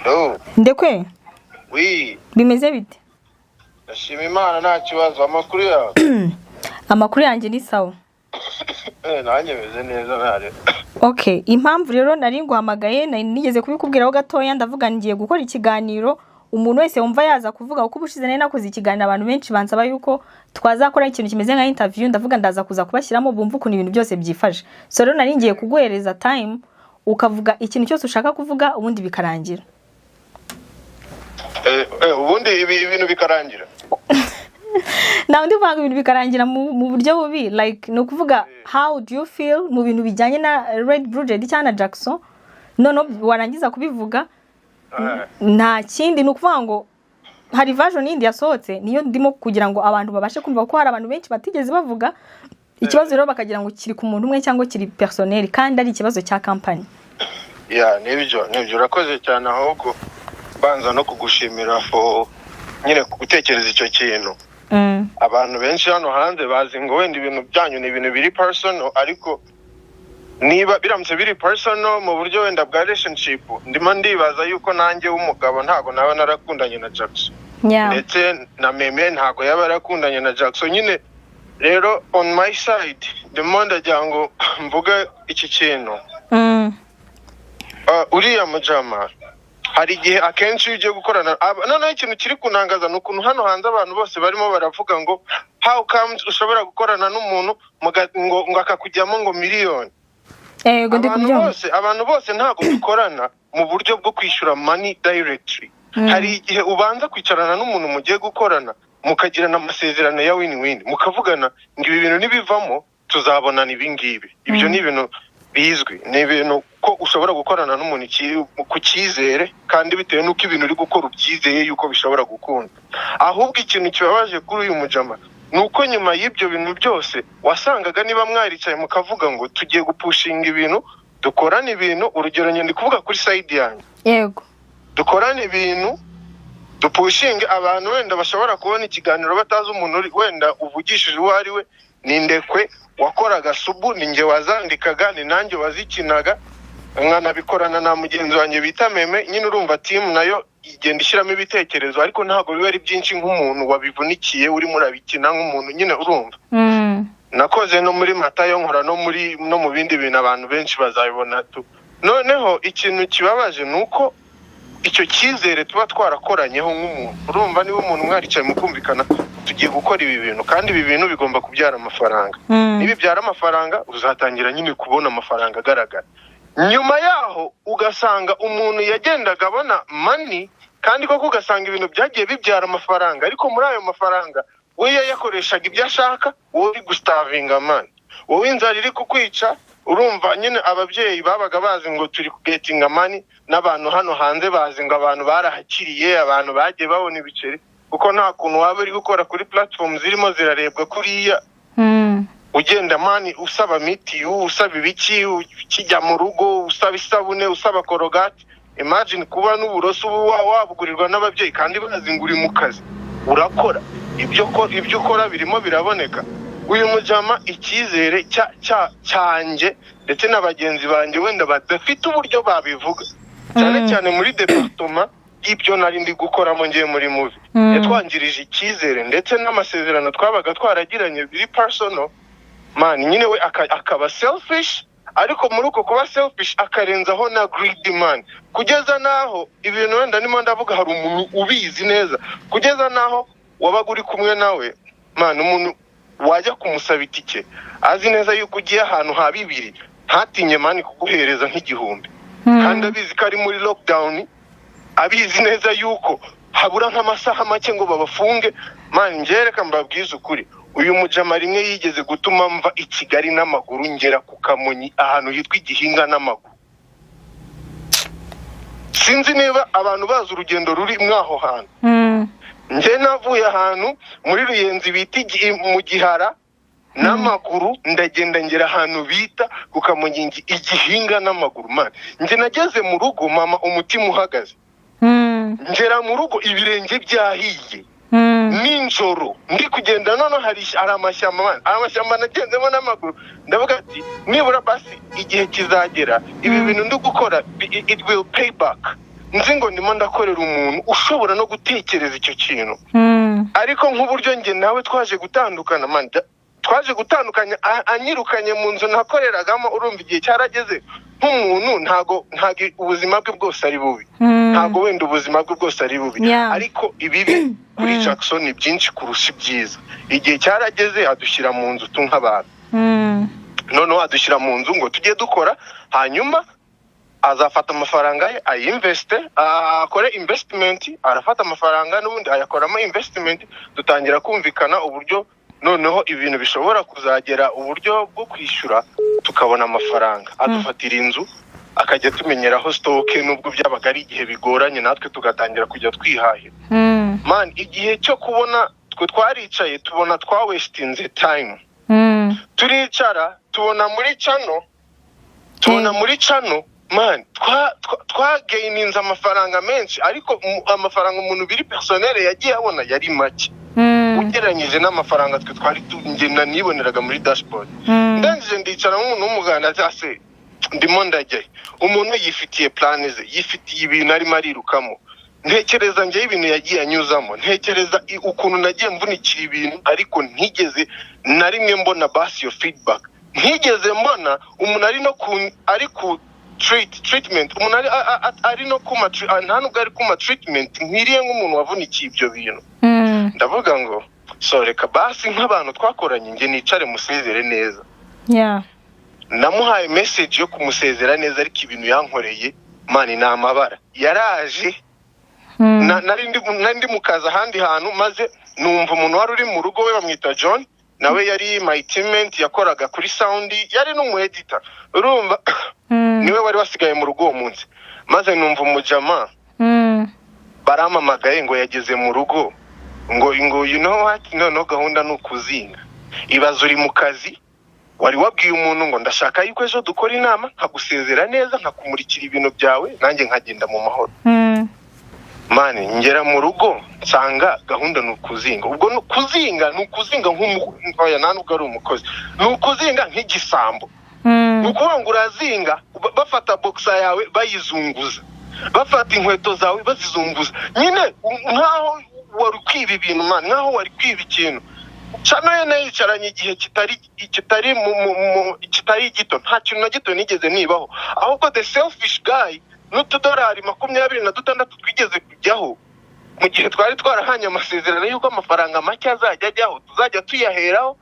No.
Ndekwe.
Oui.
Bimeze bite?
Ndashima Imana, nta kibazo. Amakuru yawe?
Amakuru yanjye ni sawa.
Nanjye meze neza, ntare.
Okay, impamvu rero nari nguhamagaye, nari nigeze kubikubwiraho gatoya, ndavuga ngiye gukora ikiganiro, umuntu wese wumva yaza kuvuga, kuko ubushize nari nakoze ikiganiro abantu benshi bansaba yuko twazakora ikintu kimeze nka interview. Ndavuga ndaza kuza kubashyiramo bumve ukuntu ibintu byose byifashe. So rero nari ngiye kuguhereza time ukavuga ikintu cyose ushaka kuvuga, ubundi bikarangira.
Ubundi ibi ibintu bikarangira.
Nta undi uvuga ibintu bikarangira mu buryo bubi, like ni ukuvuga how do you feel mu bintu bijyanye na Red Blue JD cyangwa na Jackson. Noneho warangiza kubivuga, nta kindi. Ni ukuvuga ngo hari version yindi yasohotse, niyo ndimo kugira ngo abantu babashe kumva, ko hari abantu benshi batigeze bavuga ikibazo, rero bakagira ngo kiri ku muntu umwe cyangwa kiri personnel, kandi ari ikibazo cya company.
Ya, nibyo, urakoze cyane. Ahubwo banza no kugushimira for nyine gutekereza icyo kintu. Abantu benshi hano hanze bazi ngo wenda ibintu byanyu ni ibintu biri personal, ariko niba biramutse biri personal mu buryo wenda bwa relationship, ndimo ndibaza yuko nanjye w'umugabo ntago naba narakundanye na Jackson, ndetse na Meme ntago yaba yarakundanye na Jackson nyine. Rero on my side ndimo ndagira ngo mvuge iki kintu. Uriya mujama, hari igihe akenshi iyo ugiye gukorana noneho ikintu kiri kunangaza ni ukuntu hano hanze abantu bose barimo baravuga ngo how comes ushobora gukorana n'umuntu ngo akakujyamo ngo miliyoni.
Ego, ndi
Abantu
kubyumva.
bose, abantu bose ntabwo dukorana mu buryo bwo kwishyura money directly. Hari igihe ubanza kwicarana n'umuntu mugiye gukorana, mukagirana amasezerano ya win win, mukavugana ngo ibi bintu nibivamo tuzabonana ibi ngibi. Ibyo ni ibintu bizwi, ni ibintu ko ushobora gukorana n'umuntu ku cyizere, kandi bitewe n'uko ibintu uri gukora ubyizeye yuko bishobora gukunda. Ahubwo ikintu kibabaje kuri uyu mujama ni uko nyuma y'ibyo bintu byose wasangaga niba mwaricaye mukavuga ngo tugiye gupushinga ibintu, dukorane ibintu, urugero njye ndi kuvuga kuri side yanjye, dukorane ibintu, dupushinge abantu, wenda bashobora kubona ikiganiro batazi umuntu uri wenda uvugishije uwo ari we. Ni Ndekwe wakoraga subu, ni njye wazandikaga, ni nanjye wazikinaga, nkanabikorana na mugenzi wanjye bita Meme nyine. Urumva team nayo igenda ishyiramo ibitekerezo, ariko ntabwo biba ari byinshi nk'umuntu wabivunikiye urimo urabikina nk'umuntu nyine, urumva. Nakoze no muri Matayo, nkora no muri no mu bindi bintu, abantu benshi bazabibona tu. Noneho ikintu kibabaje ni uko icyo cyizere tuba twarakoranyeho nk'umuntu, urumva niba umuntu mwaricaye mukumvikana tugiye gukora ibi bintu, kandi ibi bintu bigomba kubyara amafaranga, nibibyara amafaranga uzatangira nyine kubona amafaranga agaragara. Nyuma yaho ugasanga umuntu yagendaga abona money, kandi koko ugasanga ibintu byagiye bibyara amafaranga, ariko muri ayo mafaranga we yayakoreshaga ibyo ashaka, wowe uri gustarvinga man, wowe inzara iri kukwica. Urumva nyine ababyeyi babaga bazi ngo turi kugettinga money, n'abantu hano hanze bazi ngo abantu barahakiriye, abantu bagiye babona ibiceri, kuko nta kuntu waba uri gukora kuri platform zirimo zirarebwa kuriya, ugenda man usaba mitiyu, usaba ibiki, ukijya mu rugo usaba isabune, usaba Colgate. Imagine kuba n'uburoso ubu wabugurirwa n'ababyeyi, kandi bazi ngo uri mu kazi urakora, ibyo ukora birimo biraboneka. Uyu mujama, icyizere cyanjye ndetse na bagenzi banjye wenda badafite uburyo babivuga cyane, cyane muri département y'ibyo nari ndi gukoramo ngiye muri movie, yatwangirije icyizere ndetse n'amasezerano twabaga twaragiranye biri personal man nyine. We akaba selfish, ariko muri uko kuba selfish akarenzaho na greedy man, kugeza n'aho ibintu wenda ndimo ndavuga hari umuntu ubizi neza, kugeza n'aho wabaga uri kumwe nawe man, umuntu wajya kumusaba itike azi neza yuko ugiye ahantu ha bibiri, ntatinye man kuguhereza nk'igihumbi, kandi abizi ko ari muri lockdown. Abizi neza yuko habura nk'amasaha make ngo babafunge. Man, njye reka mbabwize ukuri, uyu mujama rimwe yigeze gutuma mva i Kigali n'amaguru ngera ku Kamonyi ahantu hitwa Igihinga n'amaguru. Sinzi niba abantu bazi urugendo ruri mwaho hantu. Njye navuye ahantu muri Ruyenzi bita mu Gihara n'amaguru, ndagenda ngera ahantu bita ku Kamonyi Igihinga n'amaguru. Man, njye nageze mu rugo mama umutima uhagaze. Ngera mu rugo ibirenge byahiye. Nijoro ndi kugenda noneho hari amashyamba, man, amashyamba nagendemo n'amaguru. Ndavuga ati nibura basi igihe kizagera ibi bintu ndi gukora it will pay back. Nzi ngo ndimo ndakorera umuntu ushobora no gutekereza icyo kintu. Ariko nk'uburyo njye nawe twaje gutandukana, man, twaje gutandukanya anyirukanye mu nzu nakoreragamo. Urumva igihe cyarageze nk'umuntu ntago ubuzima bwe bwose ari bubi. Ntago wenda ubuzima bwe bwose ari bubi. Ariko ibibi kuri Jackson ni byinshi kurusha ibyiza. Igihe cyarageze adushyira mu nzu nk'abantu. Noneho adushyira mu nzu ngo tujye dukora, hanyuma azafata amafaranga ye ayinveste, akore investment. Arafata amafaranga n'ubundi ayakoramo investment. Dutangira kumvikana uburyo noneho ibintu bishobora kuzagera uburyo bwo kwishyura tukabona amafaranga. Adufatira inzu akajya tumenyeraho stock, nubwo byabaga ari igihe bigoranye natwe tugatangira kujya twihahira. Man, igihe cyo kubona twe twaricaye tubona twawestinze time. Turicara tubona muri channel, tubona muri channel, man, twagaininze amafaranga menshi, ariko amafaranga umuntu biri personnel yagiye abona yari make ugereranyije n'amafaranga twe twari tugenda niboneraga muri dashboard. Ndangije ndicara nk'umuntu w'umuganda cyase ndimo ndajyayo. Umuntu yifitiye plan ze, yifitiye ibintu arimo arirukamo. Ntekereza njye ibintu yagiye anyuzamo, ntekereza ukuntu nagiye mvunikira ibintu, ariko ntigeze na rimwe mbona basi yo feedback. Ntigeze mbona umuntu ari no ari ku treatment, umuntu ari no kuma nta nubwo ari kuma treatment nkwiriye nk'umuntu wavunikiye ibyo bintu. Ndavuga ngo so reka basi nk'abantu twakoranye njye nicare musezere neza. Namuhaye message yo kumusezera neza, ariko ibintu yankoreye man ni amabara. Yaraje nari ndi mukaza ahandi hantu, maze numva umuntu wari uri mu rugo we bamwita John, nawe yari my teammate, yakoraga kuri sound, yari n'umu editor, urumva niwe wari wasigaye mu rugo uwo munsi. Maze numva umujama baramamagaye ngo yageze mu rugo, ngo you know what, noneho gahunda ni ukuzinga. Ibaze uri mu kazi, wari wabwiye umuntu ngo ndashaka yuko ejo dukora inama, nkagusezera neza, nkakumurikira ibintu byawe, nanjye nkagenda mu mahoro. Man, ngera mu rugo nsanga gahunda ni ukuzinga. Ubwo kuzinga ni ukuzinga nk'oya, nta nubwo ari umukozi, ni ukuzinga nk'igisambo. Ni ukuvuga ngo urazinga, bafata boxer yawe bayizunguza, bafata inkweto zawe bazizunguza, nyine nkaho wari kwiba ibintu, man, nkaho wari kwiba ikintu. Channel ye nayicaranye igihe kitari gito, nta kintu na gito nigeze nibaho. Ahubwo the selfish guy n'utudorari 26 twigeze kujyaho mu gihe twari twarahanye amasezerano y'uko amafaranga make azajya ajyaho, tuzajya tuyaheraho,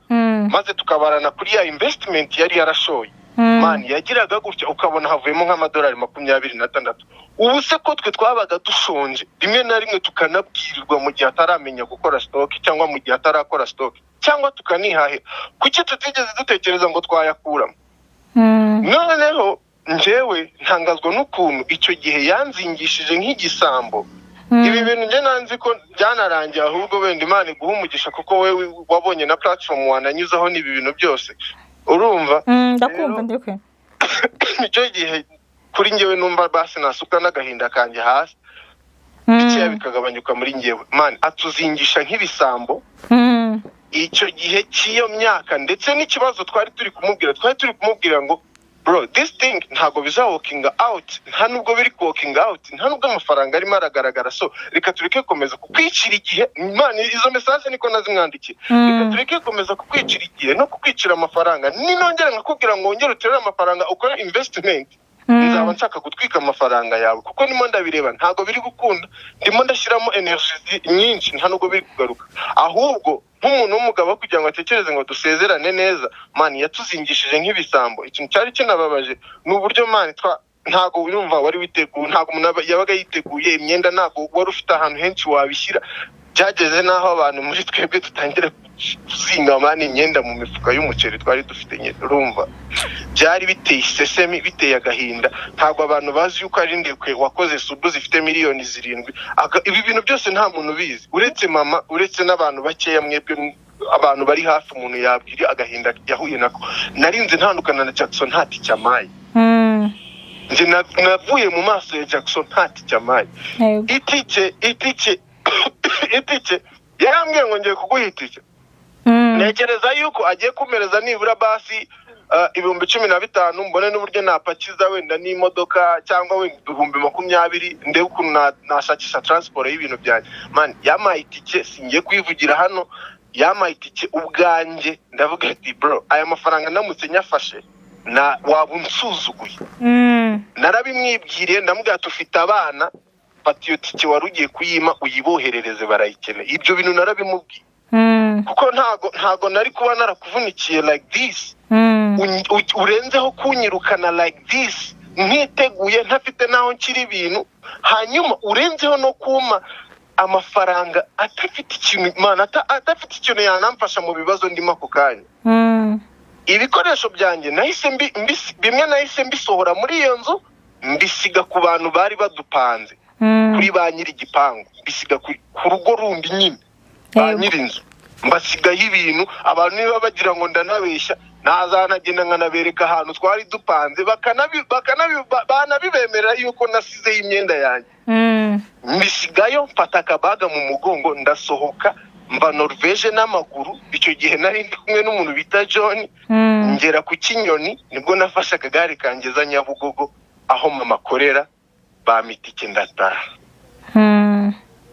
maze tukabarana kuri ya investment yari yarashoye. Man, yagiraga gutya ukabona havuyemo nk'amadolari 26. Ubu se ko twe twabaga dushonje rimwe na rimwe tukanabwirirwa mu gihe ataramenya gukora stock, cyangwa mu gihe atarakora stock, cyangwa tukanihahira, kuki tutigeze dutekereza ngo twayakuramo? Noneho njyewe ntangazwa n'ukuntu icyo gihe yanzingishije nk'igisambo. Ibi bintu njye nanzi ko byanarangiye, ahubwo wenda Imana iguha umugisha kuko wewe wabonye na platform wananyuzaho n'ibi bintu byose, urumva.
Ndakumva ndekwe.
Icyo gihe kuri njyewe numva basi nasuka n'agahinda kanjye hasi, bikeya bikagabanyuka muri njyewe. Man, atuzingisha nk'ibisambo. Icyo gihe cy'iyo myaka, ndetse n'ikibazo twari turi kumubwira ngo bro, this thing ntago biza working out, nta nubwo biri working out, nta nubwo amafaranga arimo aragaragara, so reka tureke komeza kukwicira igihe. Man, izo message niko nazimwandikiye, reka tureke komeza kukwicira igihe no kukwicira amafaranga. Ninongera nkakubwira ngo wongere uterere amafaranga ukore investment, nzaba nshaka gutwika amafaranga yawe, kuko ndimo ndabireba ntago biri gukunda, ndimo ndashyiramo energy nyinshi, nta nubwo biri kugaruka. Ahubwo nk'umuntu w'umugabo kugira ngo atekereze ngo dusezerane neza, man, yatuzingishije nk'ibisambo. Ikintu cyari kinababaje ni uburyo man Ntabwo urumva wari witeguye, ntabwo umuntu yabaga yiteguye imyenda, ntabwo wari ufite ahantu henshi wabishyira. Byageze n'aho abantu muri twebwe dutangira kuzinga imyenda mu mifuka y'umuceri twari dufite nyine. Urumva byari biteye isesemi, biteye agahinda. Ntabwo abantu bazi yuko ari Ndekwe wakoze sub zifite miliyoni 7. Ibi bintu byose nta muntu ubizi uretse mama, uretse n'abantu bakeya, mwebwe abantu bari hafi. Umuntu yabwira agahinda yahuye nako. Narinze ntandukana na Jackson nta tike amaye. Njye navuye mu maso ya Jackson nta tike amaye. Itike yarambwiye ngo ngiye kuguha itike. Ntekereza yuko agiye kumereza nibura basi 15,000, mbone n'uburyo napakiza wenda n'imodoka, cyangwa wenda 20,000, ndebe ukuntu nashakisha transport y'ibintu byanjye. Man, yampaye itike, singiye kuyivugira hano, yampaye itike ubwanjye ndavuga ati: "Bro, aya mafaranga ndamutse nyafashe na waba unsuzuguye." Narabimwibwiriye, ndamubwira ati: "Ufite abana, fata iyo tike wari ugiye kuyima uyiboherereze, barayikeneye." Ibyo bintu narabimubwiye kuko ntago nari kuba narakuvunikiye like this, urenzeho kunyirukana like this, ntiteguye, ntafite n'aho nshyira ibintu, hanyuma urenzeho no kumpa amafaranga adafite ikintu, man, adafite ikintu yanamfasha mu bibazo ndimo ako kanya. Ibikoresho byanjye nahise bimwe nahise mbisohora muri iyo nzu, mbisiga ku bantu bari badupanze, kuri ba nyiri igipangu, mbisiga ku rugo rundi nyine, ba nyiri inzu, mbasigaho ibintu. Abantu niba bagira ngo ndanabeshya, nazanagenda nkanabereka ahantu twari dupanze, banabibemerera yuko nasizeho imyenda yanjye. Mbisigayo, mfata akabaga mu mugongo, ndasohoka, mva Norvege n'amaguru. Icyo gihe nari ndi kumwe n'umuntu bita John. Ngera ku Kinyoni, nibwo nafashe akagare kangeza Nyabugogo aho mama akorera, bampa itike ndataha.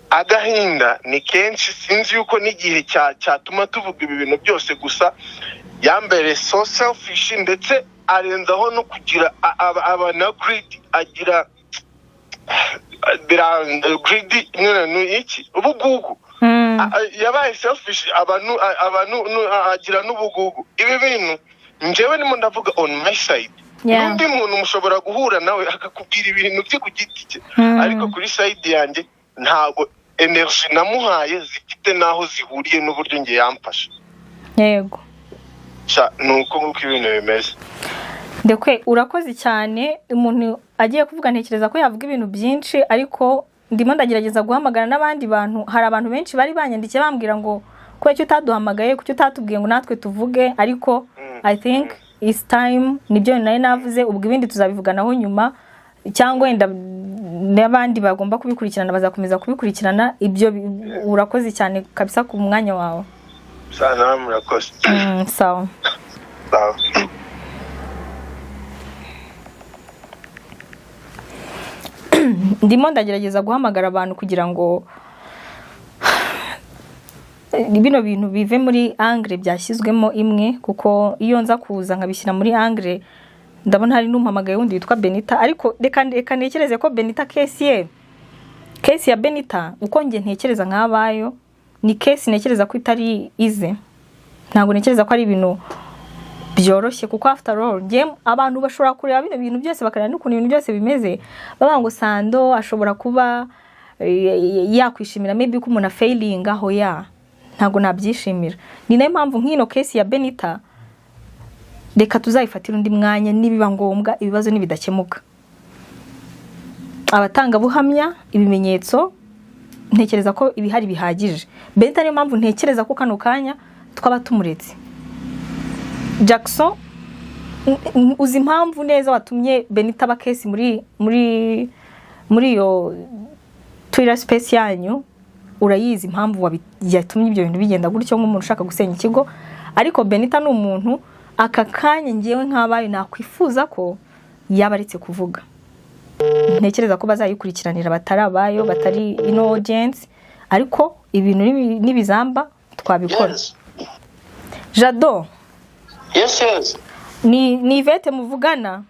Agahinda ni kenshi, sinzi yuko n'igihe cyatuma tuvuga ibi bintu byose. Gusa yambereye so selfish, ndetse arenzaho no kugira aba na greed, agira greedy nyine, ni iki, ubugugu. Yabaye selfish, abantu agira n'ubugugu. Ibi bintu njyewe ndimo ndavuga on my side. N'undi muntu mushobora guhura nawe akakubwira ibintu bye ku giti cye, ariko kuri side yanjye ntabwo energy namuhaye zifite n'aho zihuriye n'uburyo njye yamfashe. Sha, ni uko nguko ibintu bimeze.
Ndekwe, urakoze cyane. Umuntu agiye kuvuga, ntekereza ko yavuga ibintu byinshi, ariko ndimo ndagerageza guhamagara n'abandi bantu. Hari abantu benshi bari banyandikiye bambwira ngo kubera icyo utaduhamagaye, kuki utatubwiye ngo natwe tuvuge? Ariko I think it's time, nibyo nari navuze. Ubwo ibindi tuzabivuganaho nyuma, cyangwa wenda n'abandi bagomba kubikurikirana bazakomeza kubikurikirana. Ibyo urakoze cyane kabisa ku mwanya wawe.
Sa, nawe murakoze.
Sawa.
Sawa.
Ndimo ndagerageza guhamagara abantu kugira ngo bino bintu bive muri angle byashyizwemo imwe, kuko iyo nza kuza nkabishyira muri angle, ndabona hari n'umpamagaye wundi witwa Benita. Ariko reka ntekereze ko Benita, case ye, case ya Benita, uko njye ntekereza nk'abayo, ni case ntekereza ko itari ize. Ntabwo ntekereza ko ari ibintu byoroshye, kuko after all njye abantu bashobora kureba bino bintu byose, bakareba n'ukuntu ibintu byose bimeze, bavuga ngo Sando ashobora kuba yakwishimira maybe ko umuntu afailinga aho ya. Ntabwo nabyishimira. Ni nayo mpamvu nk'ino case ya Benita reka tuzayifatire undi mwanya nibiba ngombwa, ibibazo nibidakemuka, abatangabuhamya, ibimenyetso, ntekereza ko ibihari bihagije. Benita, niyo mpamvu ntekereza ko kano kanya twaba tumuretse. Jackson, uzi impamvu neza watumye Benita aba case muri iyo Twitter space yanyu. Urayizi impamvu yatumye ibyo bintu bigenda gutyo, nk'umuntu ushaka gusenya ikigo. Ariko Benita ni umuntu aka kanya ngewe nk'abayo nakwifuza ko yaba aretse kuvuga. Ntekereza ko bazayikurikiranira batari abayo, batari ino audience, ariko ibintu n'ibizamba twabikora.
Yes.
Jado.
Yes.
Ni Yvette muvugana.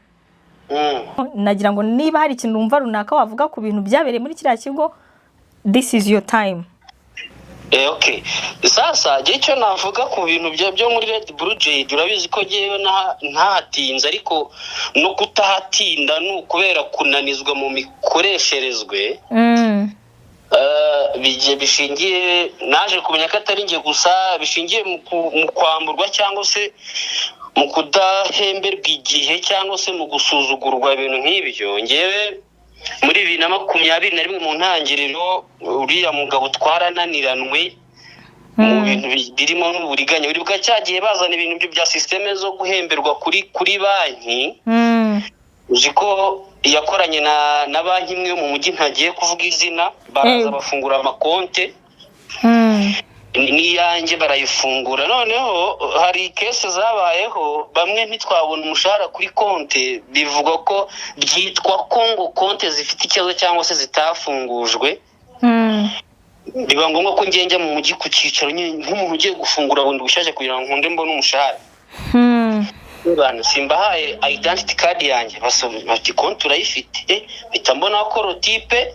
Nagira ngo niba hari ikintu wumva runaka wavuga ku bintu byabereye muri kiriya kigo, this is your time.
Okay. Sasa njye icyo navuga ku bintu byo muri Red Blue Jade, urabizi ko njyewe ntahatinze, ariko no kutahatinda ni ukubera kunanizwa mu mikoresherezwe. Bishingiye, naje kumenya ko atari njye gusa, bishingiye mu kwamburwa cyangwa se mu kudahemberwa igihe cyangwa se mu gusuzugurwa, ibintu nk'ibyo. Njyewe muri 2021 mu ntangiriro, uriya mugabo twarananiranwe mu bintu birimo n'uburiganya. Uribuka cya gihe bazana ibintu bya système zo guhemberwa kuri banki? Uzi ko yakoranye na banki imwe yo mu mujyi ntagiye kuvuga izina, baraza bafungura amakonte n'iyanjye barayifungura. Noneho hari case zabayeho, bamwe ntitwabona umushahara kuri konte, bivugwa ko byitwa ko ngo konte zifite ikibazo cyangwa se zitafungujwe. Biba ngombwa ko njya mu mujyi ku cyicaro nyine nk'umuntu ugiye gufungura bundi bushyashya kugira ngo nkunde mbone umushahara. Abantu simbahaye identity card yanjye, basoma bati konti urayifite, mpita mbona ko rotipe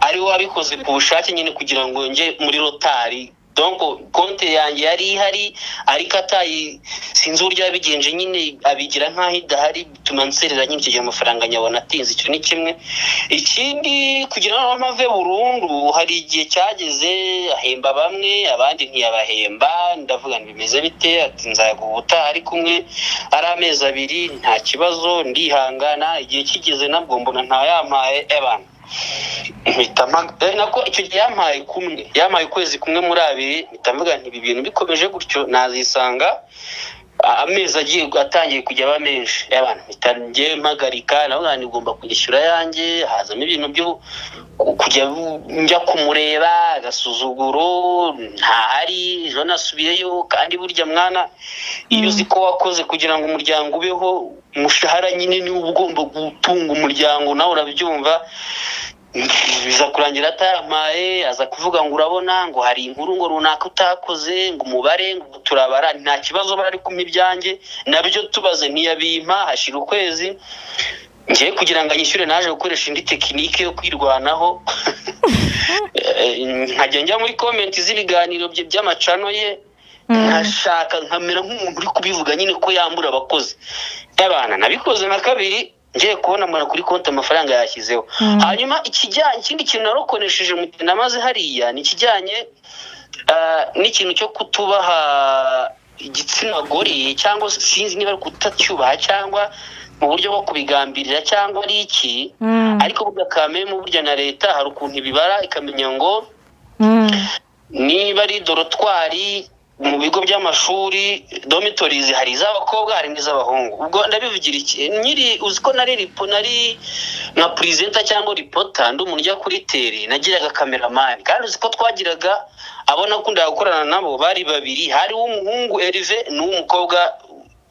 ari we wabikoze ku bushake nyine kugira ngo njye muri rotari. Donc konti yanjye yari ihari, ariko atayi, sinzi uburyo yabigenje nyine, abigira nk'aho idahari, bituma nserera nyine. Icyo gihe amafaranga nyabona atinze. Icyo ni kimwe. Ikindi, kugira ngo mpave burundu, hari igihe cyageze ahemba bamwe, abandi ntiyabahemba. Ndavuga ngo bimeze bite? Ati nzaguha ubutaha, ari kumwe ari amezi 2, nta kibazo, ndihangana. Igihe kigeze nabwo mbona ntayampaye ebana, mpita nako icyo gihe yampaye kumwe, yampaye ukwezi kumwe muri abiri. Mpita mvuga nti ibi bintu bikomeje gutyo nazisanga amezi agiye atangiye kujya aba menshi. Ebana, mpita njye mpagarika, navuga nti ngomba kwishyura yanjye. Hazamo ibintu byo kujya njya kumureba, agasuzuguro, ntahari, ejo nasubiyeyo. Kandi burya mwana, iyo uzi ko wakoze kugira ngo umuryango ubeho, umushahara nyine niwo uba ugomba gutunga umuryango, nawe urabyumva. Biza kurangira atampaye, aza kuvuga ngo urabona ngo hari inkuru ngo runaka utakoze, ngo umubare ngo turabara, nta kibazo, bari kumpa ibyanjye nabyo tubaze, ntiyabimpa. Hashira ukwezi, ngiye kugira ngo anyishyure, naje gukoresha indi technique yo kwirwanaho, nkajya njya muri comment z'ibiganiro bye by'amacano ye, nkashaka nkamera nk'umuntu uri kubivuga nyine ko yambura abakozi. Abana nabikoze na kabiri, ngiye kubona mbona kuri konti amafaranga yashyizeho. Hanyuma ikijyanye, ikindi kintu narokonesheje mu gihe namaze hariya ni ikijyanye n'ikintu cyo kutubaha igitsina gore, cyangwa se sinzi niba ari kutacyubaha cyangwa mu buryo bwo kubigambirira cyangwa ari iki, ariko burya kameme, burya na leta hari ukuntu ibibara ikamenya ngo niba ari dortoir mu bigo by'amashuri, dormitories, hari iz'abakobwa hari n'iz'abahungu. Ubwo ndabivugira iki? Nyiri uzi ko nari nari nka presenter cyangwa reporter, ndi umuntu ujya kuri terrain, nagiraga cameraman. Kandi uzi ko twagiraga abo nakundaga gukorana nabo bari babiri, hari uw'umuhungu Herve n'uw'umukobwa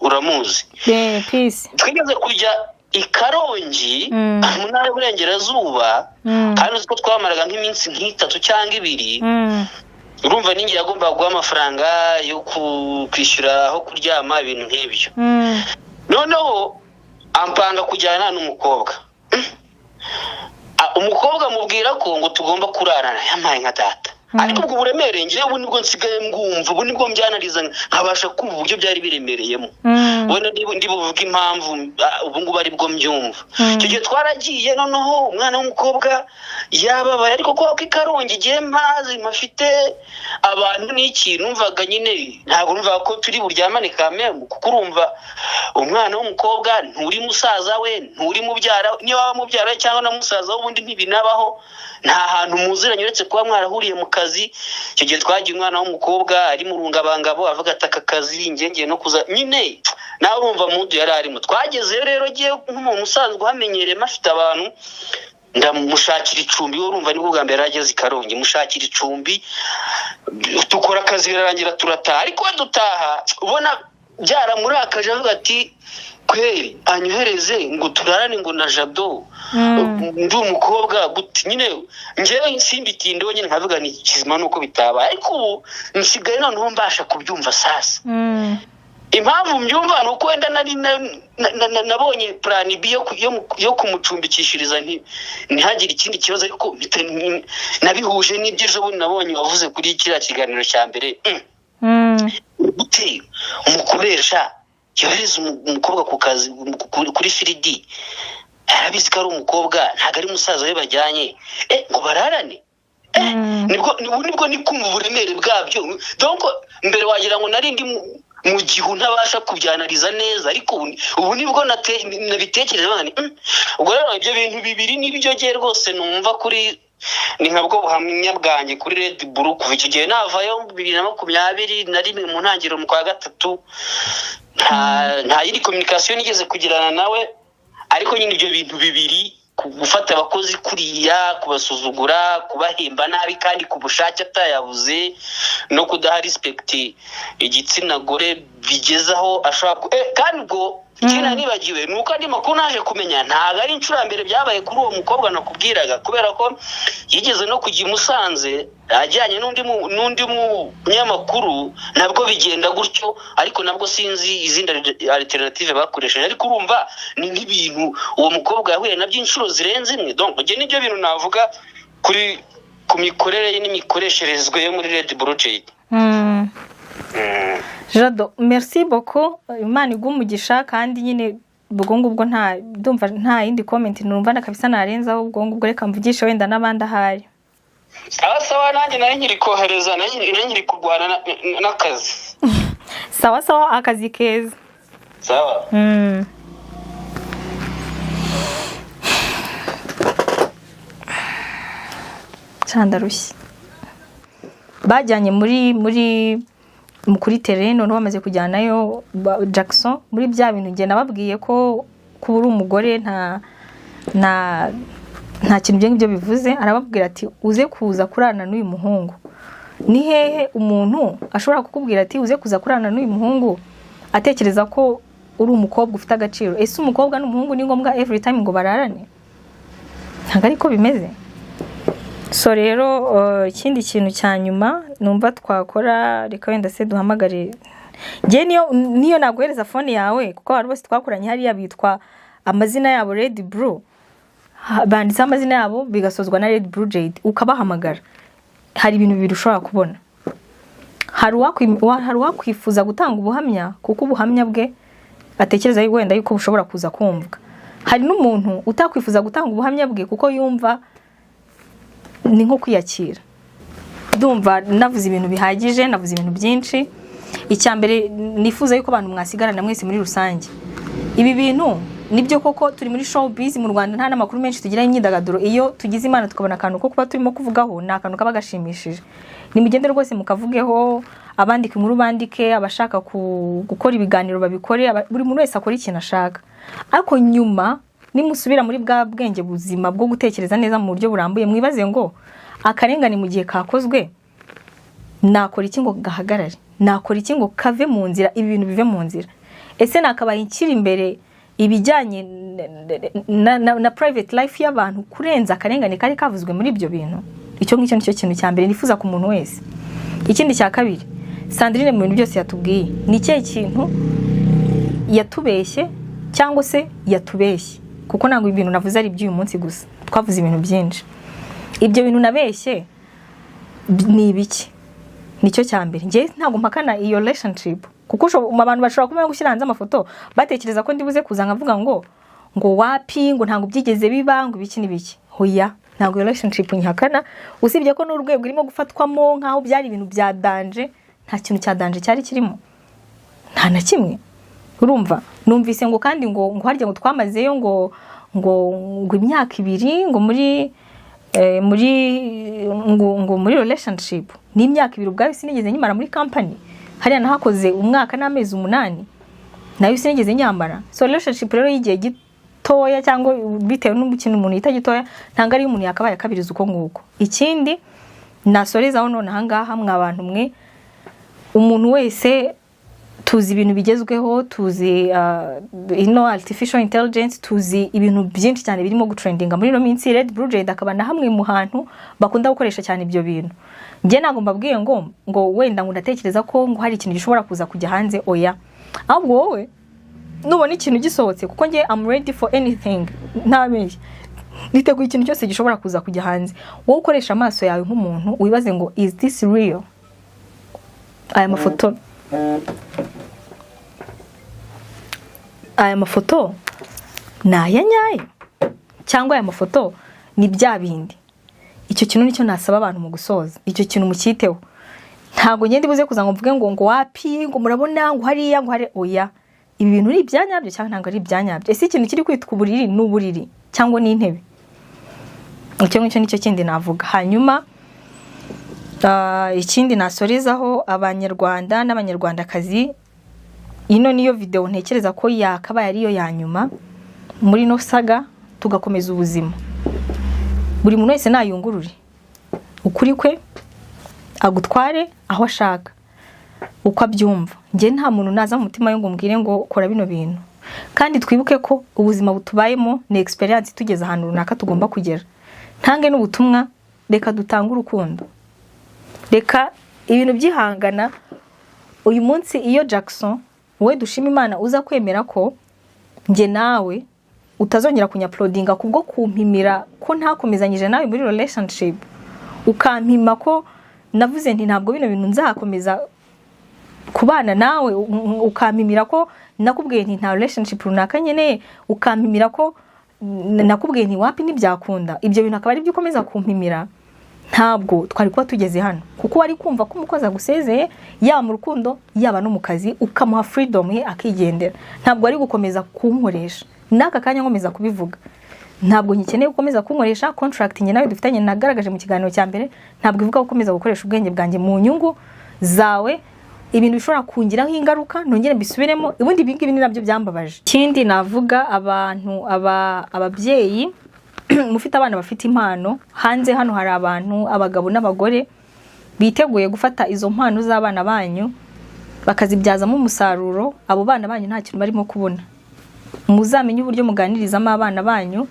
uramuzi.
Yeah, peace.
Twigeze kujya i Karongi mu ntara y'Uburengerazuba, kandi uzi ko twamaraga nk'iminsi nk'itatu cyangwa 2. Urumva ninjye yagombaga guha amafaranga yo kwishyura aho kuryama, ibintu nk'ibyo. Noneho ampanga kujyana n'umukobwa. Umukobwa amubwira ko ngo tugomba kurarana, yampaye nka data. Ariko ubwo buremere ngewe ubu nibwo nsigaye mbwumva, ubu nibwo mbyanariza nkabasha kumva uburyo byari biremereyemo. Wenda ndi buvuge impamvu ubu ngubu aribwo mbyumva. Icyo gihe twaragiye, noneho umwana w'umukobwa yababaye, ariko kubera ko i Karongi igihe mpazi mpafite abantu n'iki, numvaga nyine ntabwo numvaga ko turi buryamane kameme, kuko urumva umwana w'umukobwa nturi musaza we, nturi mubyara we, niba waba mubyara we cyangwa na musaza we ubundi ntibinabaho, nta hantu muziranye uretse kuba mwarahuriye mu kazi. Icyo gihe twagiye, umwana w'umukobwa ari mu rungabangabo, avuga ati aka kazi njye ngiye no kuza nyine, nawe urumva mudu yari arimo. Twagezeyo rero ngiye nk'umuntu usanzwe uhamenyereye, afite abantu, ndamushakira icumbi. We urumva nibwo bwa mbere yari ageze i Karongi, mushakira icumbi, dukora akazi birarangira turataha. Ariko we dutaha ubona byaramurakaje, avuga ati kweri anyohereze ngo turarane ngo na Jado, ndi umukobwa gute nyine. Njyewe simbitindeho nyine, nkavuga ni kizima nuko bitabaye, ariko ubu nsigaye noneho mbasha kubyumva sasa. Impamvu mbyumva ni uko wenda nari nabonye plan B yo kumucumbikishiriza ntihagire ikindi kibazo, ariko nabihuje n'ibyo ejo bundi nabonye wavuze kuri kiriya kiganiro cya mbere. Gute umukoresha yohereza umukobwa ku kazi kuri field, arabizi ko ari umukobwa, ntabwo ari musaza we bajyanye, ngo bararane? Nibwo ni kumva uburemere bwabyo. Donc mbere wagira ngo nari ndi mu gihu, ntabasha kubyanariza neza, ariko ubu nibwo nabitekereje bana. Ubwo rero ibyo bintu bibiri nibyo ngiye rwose numva kuri, ni nkabwo buhamya bwanjye kuri Red Blue. Kuva icyo gihe navayo 2021 mu ntangiriro mu kwa gatatu, nta yindi communication nigeze kugirana nawe. Ariko nyine ibyo bintu bibiri, gufata abakozi kuriya, kubasuzugura, kubahemba nabi kandi ku bushake atayabuze, no kudaha respect igitsina gore bigezaho ashobora kandi ubwo ikindi nari nibagiwe ni uko andi makuru naje kumenya, ntabwo ari inshuro ya mbere byabaye kuri uwo mukobwa nakubwiraga, kubera ko yigeze no kujya i Musanze ajyanye n'undi munyamakuru, nabwo bigenda gutyo. Ariko nabwo sinzi izindi alternative bakoresheje, ariko urumva ni nk'ibintu uwo mukobwa yahuye nabyo inshuro zirenze imwe. Donc njye nibyo bintu navuga ku mikorere ye n'imikoresherezwe yo muri Red Blue JD.
Jado, merci beaucoup, Imana iguhe umugisha. Kandi nyine ubwo ngubwo nta, ndumva nta yindi comment numva na kabisa narenzaho. Ubwo ngubwo reka mvugishe wenda n'abandi ahari.
Sawa sawa, nanjye nari nkiri kohereza, nari nkiri kurwana n'akazi.
Sawa sawa, akazi keza.
Sawa.
Candarushye. Bajyanye muri kuri terrain, noneho bamaze kujyanayo Jackson muri bya bintu njye nababwiye ko kuba uri umugore nta kintu ibyo ngibyo bivuze. Arababwira ati: "Uze kuza kurarana n'uyu muhungu." Ni hehe umuntu ashobora kukubwira ati: "Uze kuza kurarana n'uyu muhungu," atekereza ko uri umukobwa ufite agaciro? Ese umukobwa n'umuhungu ni ngombwa every time ngo bararane? Ntabwo ariko bimeze. So rero ikindi kintu cya nyuma numva twakora, reka wenda se duhamagare. Njye niyo naguhereza phone yawe, kuko abantu bose twakoranye hariya bitwa amazina yabo Red Blue, banditseho amazina yabo bigasozwa na Red Blue Jade, ukabahamagara, hari ibintu bibiri ushobora kubona. Hari uwakwifuza gutanga ubuhamya kuko ubuhamya bwe atekereza wenda yuko bushobora kuza kumvwa. Hari n'umuntu utakwifuza gutanga ubuhamya bwe kuko yumva ni nko kwiyakira. Ndumva navuze ibintu bihagije, navuze ibintu byinshi. Icya mbere nifuza yuko abantu mwasigarana mwese muri rusange, ibi bintu nibyo koko turi muri showbiz mu Rwanda, nta n'amakuru menshi tugira y'imyidagaduro. Iyo tugize Imana tukabona akantu ko kuba turimo kuvugaho, ni akantu kaba gashimishije. Nimugende rwose mukavugeho, abandika inkuru bandike, abashaka gukora ibiganiro babikore, buri muntu wese akora ikintu ashaka. Ariko nyuma nimusubira muri bwa bwenge buzima bwo gutekereza neza mu buryo burambuye, mwibaze ngo: akarengane mu gihe kakozwe, nakora iki ngo gahagarare? Nakora iki ngo kave mu nzira, ibi bintu bive mu nzira? Ese nakabaye nshyira imbere ibijyanye na private life y'abantu kurenza akarengane kari kavuzwe muri ibyo bintu? Icyo ngicyo nicyo kintu cya mbere nifuza ku muntu wese. Ikindi cya kabiri, Sandrine mu bintu byose yatubwiye, ni ikihe kintu yatubeshye cyangwa se yatubeshye? Kuko ntabwo ibintu navuze ari iby'uyu munsi gusa, twavuze ibintu byinshi. Ibyo bintu nabeshye ni ibiki? Nicyo cya mbere. Njye ntabwo mpakana iyo relationship, kuko abantu bashobora kuba gushyira hanze amafoto batekereza ko ndibuze kuza nkavuga ngo wapi, ngo ntabwo byigeze biba, ngo ibiki n'ibiki. Hoya, ntabwo iyo relationship nyihakana, usibye ko n'urwego irimo gufatwamo nk'aho byari ibintu bya danger, nta kintu cya danger cyari kirimo, nta na kimwe. Urumva numvise ngo kandi ngo harya ngo twamazeyo ngo imyaka 2 ngo muri ngo muri relationship. Ni imyaka 2 ubwayo sinigeze nyimara muri company. Hariya nahakoze umwaka n'amezi 8, nayo sinigeze nyamara. So relationship rero y'igihe gitoya, cyangwa bitewe n'ikintu umuntu yita gitoya, ntabwo ariyo umuntu yakabaye akabiriza uko nguko. Ikindi nasorezaho none ahangaha, mwa bantu mwe, umuntu wese, tuzi ibintu bigezweho, tuzi ino artificial intelligence, tuzi ibintu byinshi cyane birimo gutrendinga muri ino minsi. Red Blue Jade akaba na hamwe mu hantu bakunda gukoresha cyane ibyo bintu. Njye ntabwo mbabwiye ngo wenda ngo ndatekereza ko ngo hari ikintu gishobora kuza kujya hanze, oya. Ahubwo wowe nubona ikintu gisohotse, kuko njye am ready for anything, ntabeshya, niteguye ikintu cyose gishobora kuza kujya hanze. Wowe ukoresha amaso yawe nk'umuntu, wibaze ngo is this real? Aya mafoto ni aya nyayo cyangwa aya mafoto ni bya bindi? Icyo kintu nicyo nasaba abantu mu gusoza. Icyo kintu mucyiteho. Ntabwo ngenda ibuze kuza ngo mvuge ngo wapi, ngo murabona, ngo hariya, ngo hari oya. Ibi bintu ni ibyanyabyo cyangwa ntabwo ari ibyanyabyo? Ese ikintu kiri kwitwa uburiri ni uburiri cyangwa ni intebe? Icyo ngicyo nicyo kindi navuga. Hanyuma ikindi nasorezaho abanyarwanda n'abanyarwandakazi, ino niyo video ntekereza ko yakabaye ariyo ya nyuma muri no saga, tugakomeza ubuzima. Buri muntu wese nayungurure ukuri kwe, agutware aho ashaka uko abyumva. Njye nta muntu naza mu mutima we ngo mbwire ngo kora bino bintu. Kandi twibuke ko ubuzima butubayemo ni experience tugeze ahantu runaka tugomba kugera. Ntange n'ubutumwa, reka dutange urukundo, reka ibintu byihangana. Uyu munsi iyo Jackson, wowe dushima Imana, uza kwemera ko njye nawe utazongera kunyuploadinga kubwo kumpimira ko ntakomezanyije nawe muri relationship, ukampima ko navuze nti ntabwo bino bintu nzakomeza kubana nawe, ukampimira ko nakubwiye nti nta relationship runaka nkeneye, ukampimira ko nakubwiye nti wapi ntibyakunda, ibyo bintu akaba ari byo ukomeza kumpimira, ntabwo twari kuba tugeze hano. Kuko wari kumva ko umukozi agusezeye, yaba mu rukundo, yaba no mu kazi, ukamuha freedom ye akigendera. Ntabwo wari gukomeza kunkoresha. N'aka kanya nkomeza kubivuga, ntabwo ngikeneye gukomeza kunkoresha. Contract njye nawe dufitanye, nagaragaje mu kiganiro cya mbere, ntabwo ivuga gukomeza gukoresha ubwenge bwanjye mu nyungu zawe, ibintu bishobora kungiraho ingaruka. Nongere mbisubiremo, ubundi ibi ngibi ni nabyo byambabaje. Ikindi navuga, abantu ababyeyi mufite abana bafite impano, hanze hano hari abantu, abagabo n'abagore, biteguye gufata izo mpano z'abana banyu bakazibyazamo umusaruro. Abo bana banyu nta kintu barimo kubona. Muzamenye uburyo muganirizamo abana banyu,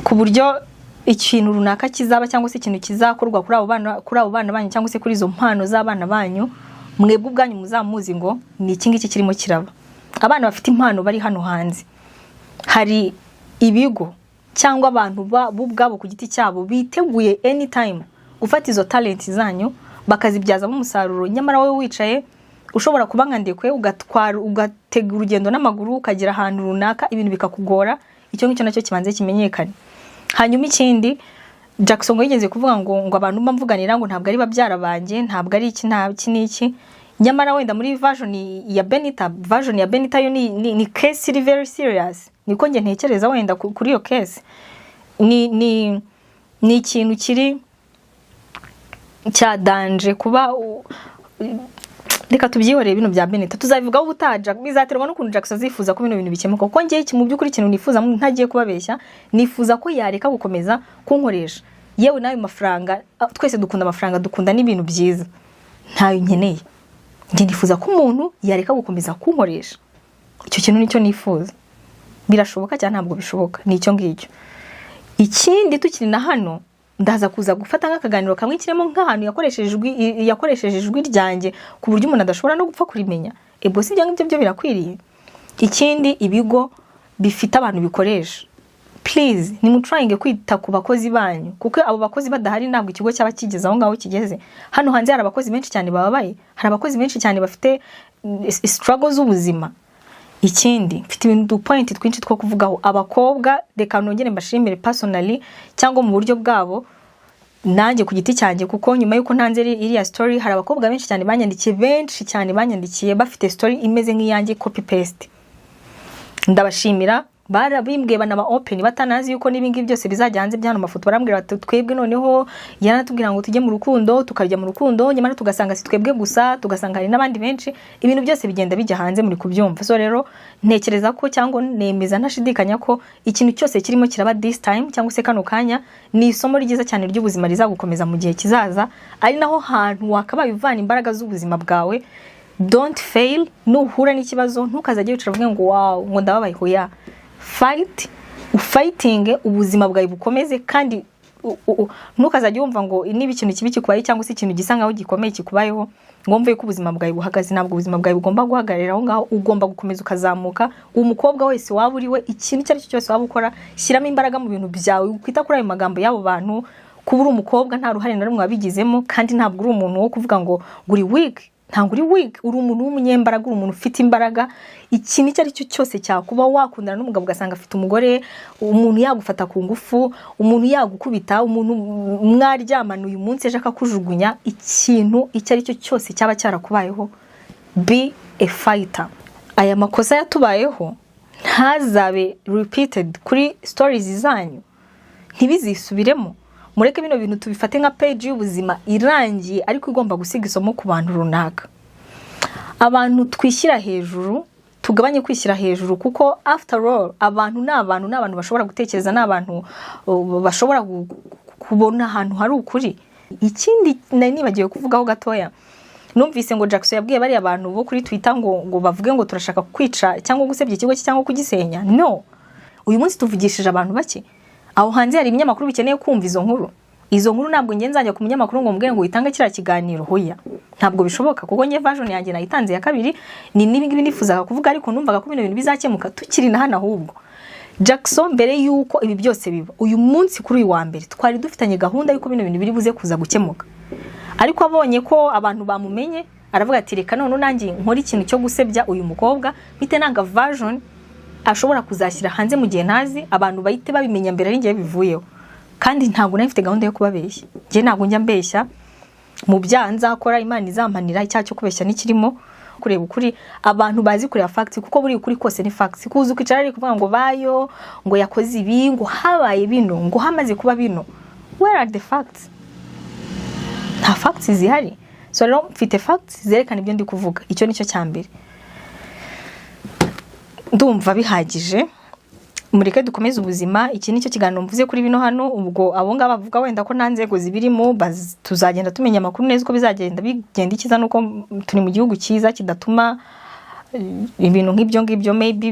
ku buryo ikintu runaka kizaba cyangwa se ikintu kizakorwa kuri abo bana banyu cyangwa se kuri izo mpano z'abana banyu, mwebwe ubwanyu muzamuzi ngo ni iki ngiki kirimo kiraba. Abana bafite impano bari hano hanze, hari ibigo cyangwa abantu bo ubwabo ku giti cyabo biteguye anytime gufata izo talent zanyu bakazibyazamo umusaruro. Nyamara wowe wicaye, ushobora kuba nka Ndekwe, ugatwara, ugatega urugendo n'amaguru ukagera ahantu runaka, ibintu bikakugora. Icyo ngicyo nacyo kibanze kimenyekane. Hanyuma ikindi, Jackson ngo yigeze kuvuga ngo abantu mba mvuganira ngo ntabwo ari babyara banjye, ntabwo ari iki, nta iki n'iki. Nyamara wenda muri version ya Benita, version ya Benita yo ni case iri very serious, niko njye ntekereza. Wenda kuri iyo case ni ikintu kiri cya danger kuba reka tubyihorere. Bino bya Benita tuzabivugaho ubutaha. Bizaterwa n'ukuntu Jackson azifuza ko bino bintu bikemuka, kuko njye mu by'ukuri ikintu nifuza, ntagiye kubabeshya, nifuza ko yareka gukomeza kunkoresha. Yewe n'ayo mafaranga, twese dukunda amafaranga, dukunda n'ibintu byiza, ntayo nkeneye. Njye nifuza ko umuntu yareka gukomeza kunkoresha. Icyo kintu nicyo nifuza. Birashoboka cyangwa ntabwo bishoboka? Ni icyo ngicyo. Ikindi, tukiri na hano, ndaza kuza gufata nk'akaganiro kamwe kirimo nk'ahantu yakoresheje ijwi ryanjye ku buryo umuntu adashobora no gupfa kurimenya. Ebwo si ibyo ngibyo byo birakwiriye? Ikindi, ibigo bifite abantu bikoresha, please nimutryinge kwita ku bakozi banyu, kuko abo bakozi badahari ntabwo ikigo cyaba kigeze aho ngaho kigeze. Hano hanze hari abakozi benshi cyane bababaye, hari abakozi benshi cyane bafite struggle z'ubuzima. Ikindi, mfite ibintu point twinshi two kuvugaho. Abakobwa, reka nongere mbashimire personally cyangwa mu buryo bwabo, nanjye ku giti cyanjye, kuko nyuma y'uko ntanze iriya story, hari abakobwa benshi cyane banyandikiye, benshi cyane banyandikiye bafite story imeze nk'iyanjye, copy paste. Ndabashimira, barabimbwiye, banaba open, batanazi yuko n'ibingibi byose bizajya hanze by'hano mafoto. Barambwira bati twebwe noneho yaranatubwira ngo tujye mu rukundo, tukajya mu rukundo, nyamara tugasanga si twebwe gusa, tugasanga hari n'abandi benshi. Ibintu byose bigenda bijya hanze, muri kubyumva. So rero ntekereza ko, cyangwa nemeza ntashidikanya ko ikintu cyose kirimo kiraba this time cyangwa se kano kanya ni isomo ryiza cyane ry'ubuzima rizagukomeza mu gihe kizaza, ari naho hantu wakabaye uvana imbaraga z'ubuzima bwawe. Don't fail. Nuhura n'ikibazo ntukazajye wicara uvuge ngo wow, ngo ndababaye. Hoya, fight, ufighting, ubuzima bwawe bukomeze. Kandi ntukazajye wumva ngo niba ikintu kibi kikubaye cyangwa se ikintu gisa nkaho gikomeye kikubayeho Ngo mve ko ubuzima bwawe buhagaze, ntabwo ubuzima bwawe bugomba guhagararira aho ngaho, ugomba gukomeza ukazamuka. Umukobwa wese waba uri we, ikintu icyo ari cyo cyose waba ukora, shyiramo imbaraga mu bintu byawe, kwita kuri ayo magambo y'abo bantu. Kuba uri umukobwa nta ruhare na rumwe wabigizemo, kandi ntabwo uri umuntu wo kuvuga ngo uri weak. Ntabwo uri weak, uri umuntu w'umunyembaraga, uri umuntu ufite imbaraga. Ikintu icyo ari cyo cyose cyakuba, wakundana n'umugabo ugasanga afite umugore, umuntu yagufata ku ngufu, umuntu yagukubita, umuntu mwaryamana uyu munsi ejo akakujugunya, ikintu icyo ari cyo cyose cyaba cyarakubayeho, be a fighter. Aya makosa yatubayeho ntazabe repeated kuri stories zanyu, ntibizisubiremo. Mureke bino bintu tubifate nka page y'ubuzima irangiye, ariko igomba gusiga isomo ku bantu runaka. Abantu twishyira hejuru, tugabanye kwishyira hejuru, kuko after all abantu ni abantu, ni abantu bashobora gutekereza, ni abantu bashobora kubona ahantu hari ukuri. Ikindi nari nibagiwe kuvugaho gatoya, numvise ngo Jackson yabwiye bariya bantu bo kuri Twitter ngo bavuge ngo turashaka kwica cyangwa gusebya ikigo cye cyangwa kugisenya. No uyu munsi tuvugishije abantu bake, aho hanze hari ibinyamakuru bikeneye kumva izo nkuru. Izo nkuru ntabwo nge nzajya ku munyamakuru ngo mubwire ngo witange kiriya kiganiro, hoya, ntabwo bishoboka, kuko nge version yanjye nayitanze ya kabiri, ni n'ibi ngibi nifuzaga kuvuga, ariko numvaga ko bino bintu bizakemuka tukiri na hano. Ahubwo Jackson, mbere y'uko ibi byose biba, uyu munsi kuri uyu wa mbere twari dufitanye gahunda y'uko bino bintu biri buze kuza gukemuka, ariko abonye ko abantu bamumenye aravuga ati: "Reka none nanjye nkore ikintu cyo gusebya uyu mukobwa, mpite nanga version ashobora kuzashyira hanze mu gihe ntazi, abantu bahite babimenya mbere ari njye bivuyeho." Kandi ntabwo nari mfite gahunda yo kubabeshya. Njye ntabwo njya mbeshya. Mu byaha nzakora Imana izampanira, icyaha cyo kubeshya ntikirimo. Kureba ukuri, abantu bazi kureba facts, kuko buri ukuri kose ni facts. Kuza ukicara ari kuvuga ngo bayo ngo yakoze ibi, ngo habaye bino, ngo hamaze kuba bino, where are the facts? Nta facts zihari. So rero mfite facts zerekana ibyo ndi kuvuga, icyo nicyo cya mbere. Ndumva bihagije, mureke dukomeze ubuzima. Iki nicyo kiganiro mvuze kuri bino hano. Ubwo abo ngabo bavuga wenda ko nta nzego zibirimo, tuzagenda tumenya amakuru neza uko bizagenda bigenda. Ikiza nuko turi mu gihugu cyiza kidatuma ibintu nk'ibyo ngibyo maybe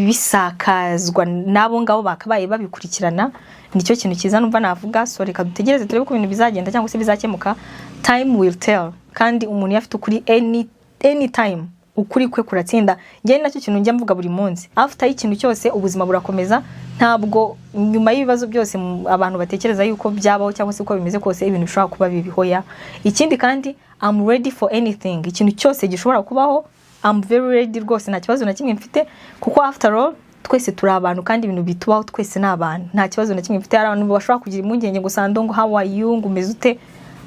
bisakazwa n'abo ngabo bakabaye babikurikirana. Nicyo kintu cyiza numva navuga. So reka dutegereze turebe uko ibintu bizagenda cyangwa se bizakemuka. Time will tell. Kandi umuntu iyo afite ukuri, any time ukuri kwe kuratsinda. Njye nacyo kintu njya mvuga buri munsi, after y'ikintu cyose ubuzima burakomeza. Ntabwo nyuma y'ibibazo byose abantu batekereza yuko byabaho cyangwa se uko bimeze kose ibintu bishobora kuba bibi, hoya. Ikindi kandi, I'm ready for anything. Ikintu cyose gishobora kubaho, I'm very ready rwose, nta kibazo na kimwe mfite, kuko after all twese turi abantu kandi ibintu bitubaho twese ni abantu. Nta kibazo na kimwe mfite. Hari abantu bashobora kugira impungenge ngo: "Sando, ngo how are you?" ngo "Umeze ute?"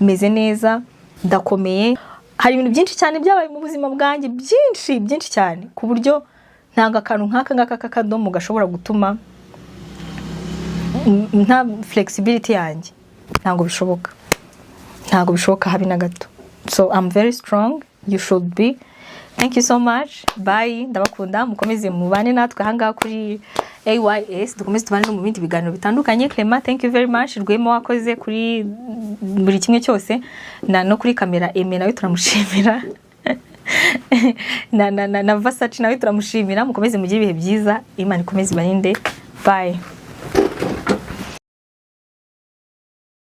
Meze neza, ndakomeye. Hari ibintu byinshi cyane byabaye mu buzima bwanjye, byinshi byinshi cyane, ku buryo ntabwo akantu nk'aka ngaka k'akadomo gashobora gutuma nta flexibility yanjye. Ntabwo bishoboka, ntabwo bishoboka habe na gato. So I'm very strong, you should be. Thank you so much, bye, ndabakunda. Mukomeze mubane natwe ahangaha kuri AYS, dukomeze tubane no mu bindi biganiro bitandukanye. Clement, thank you very much. Rwema, wakoze kuri buri kimwe cyose, na no kuri kamera. Aime nawe turamushimira, na Vasaci nawe turamushimira. Mukomeze mugire ibihe byiza, Imana ikomeze ibarinde. Bye.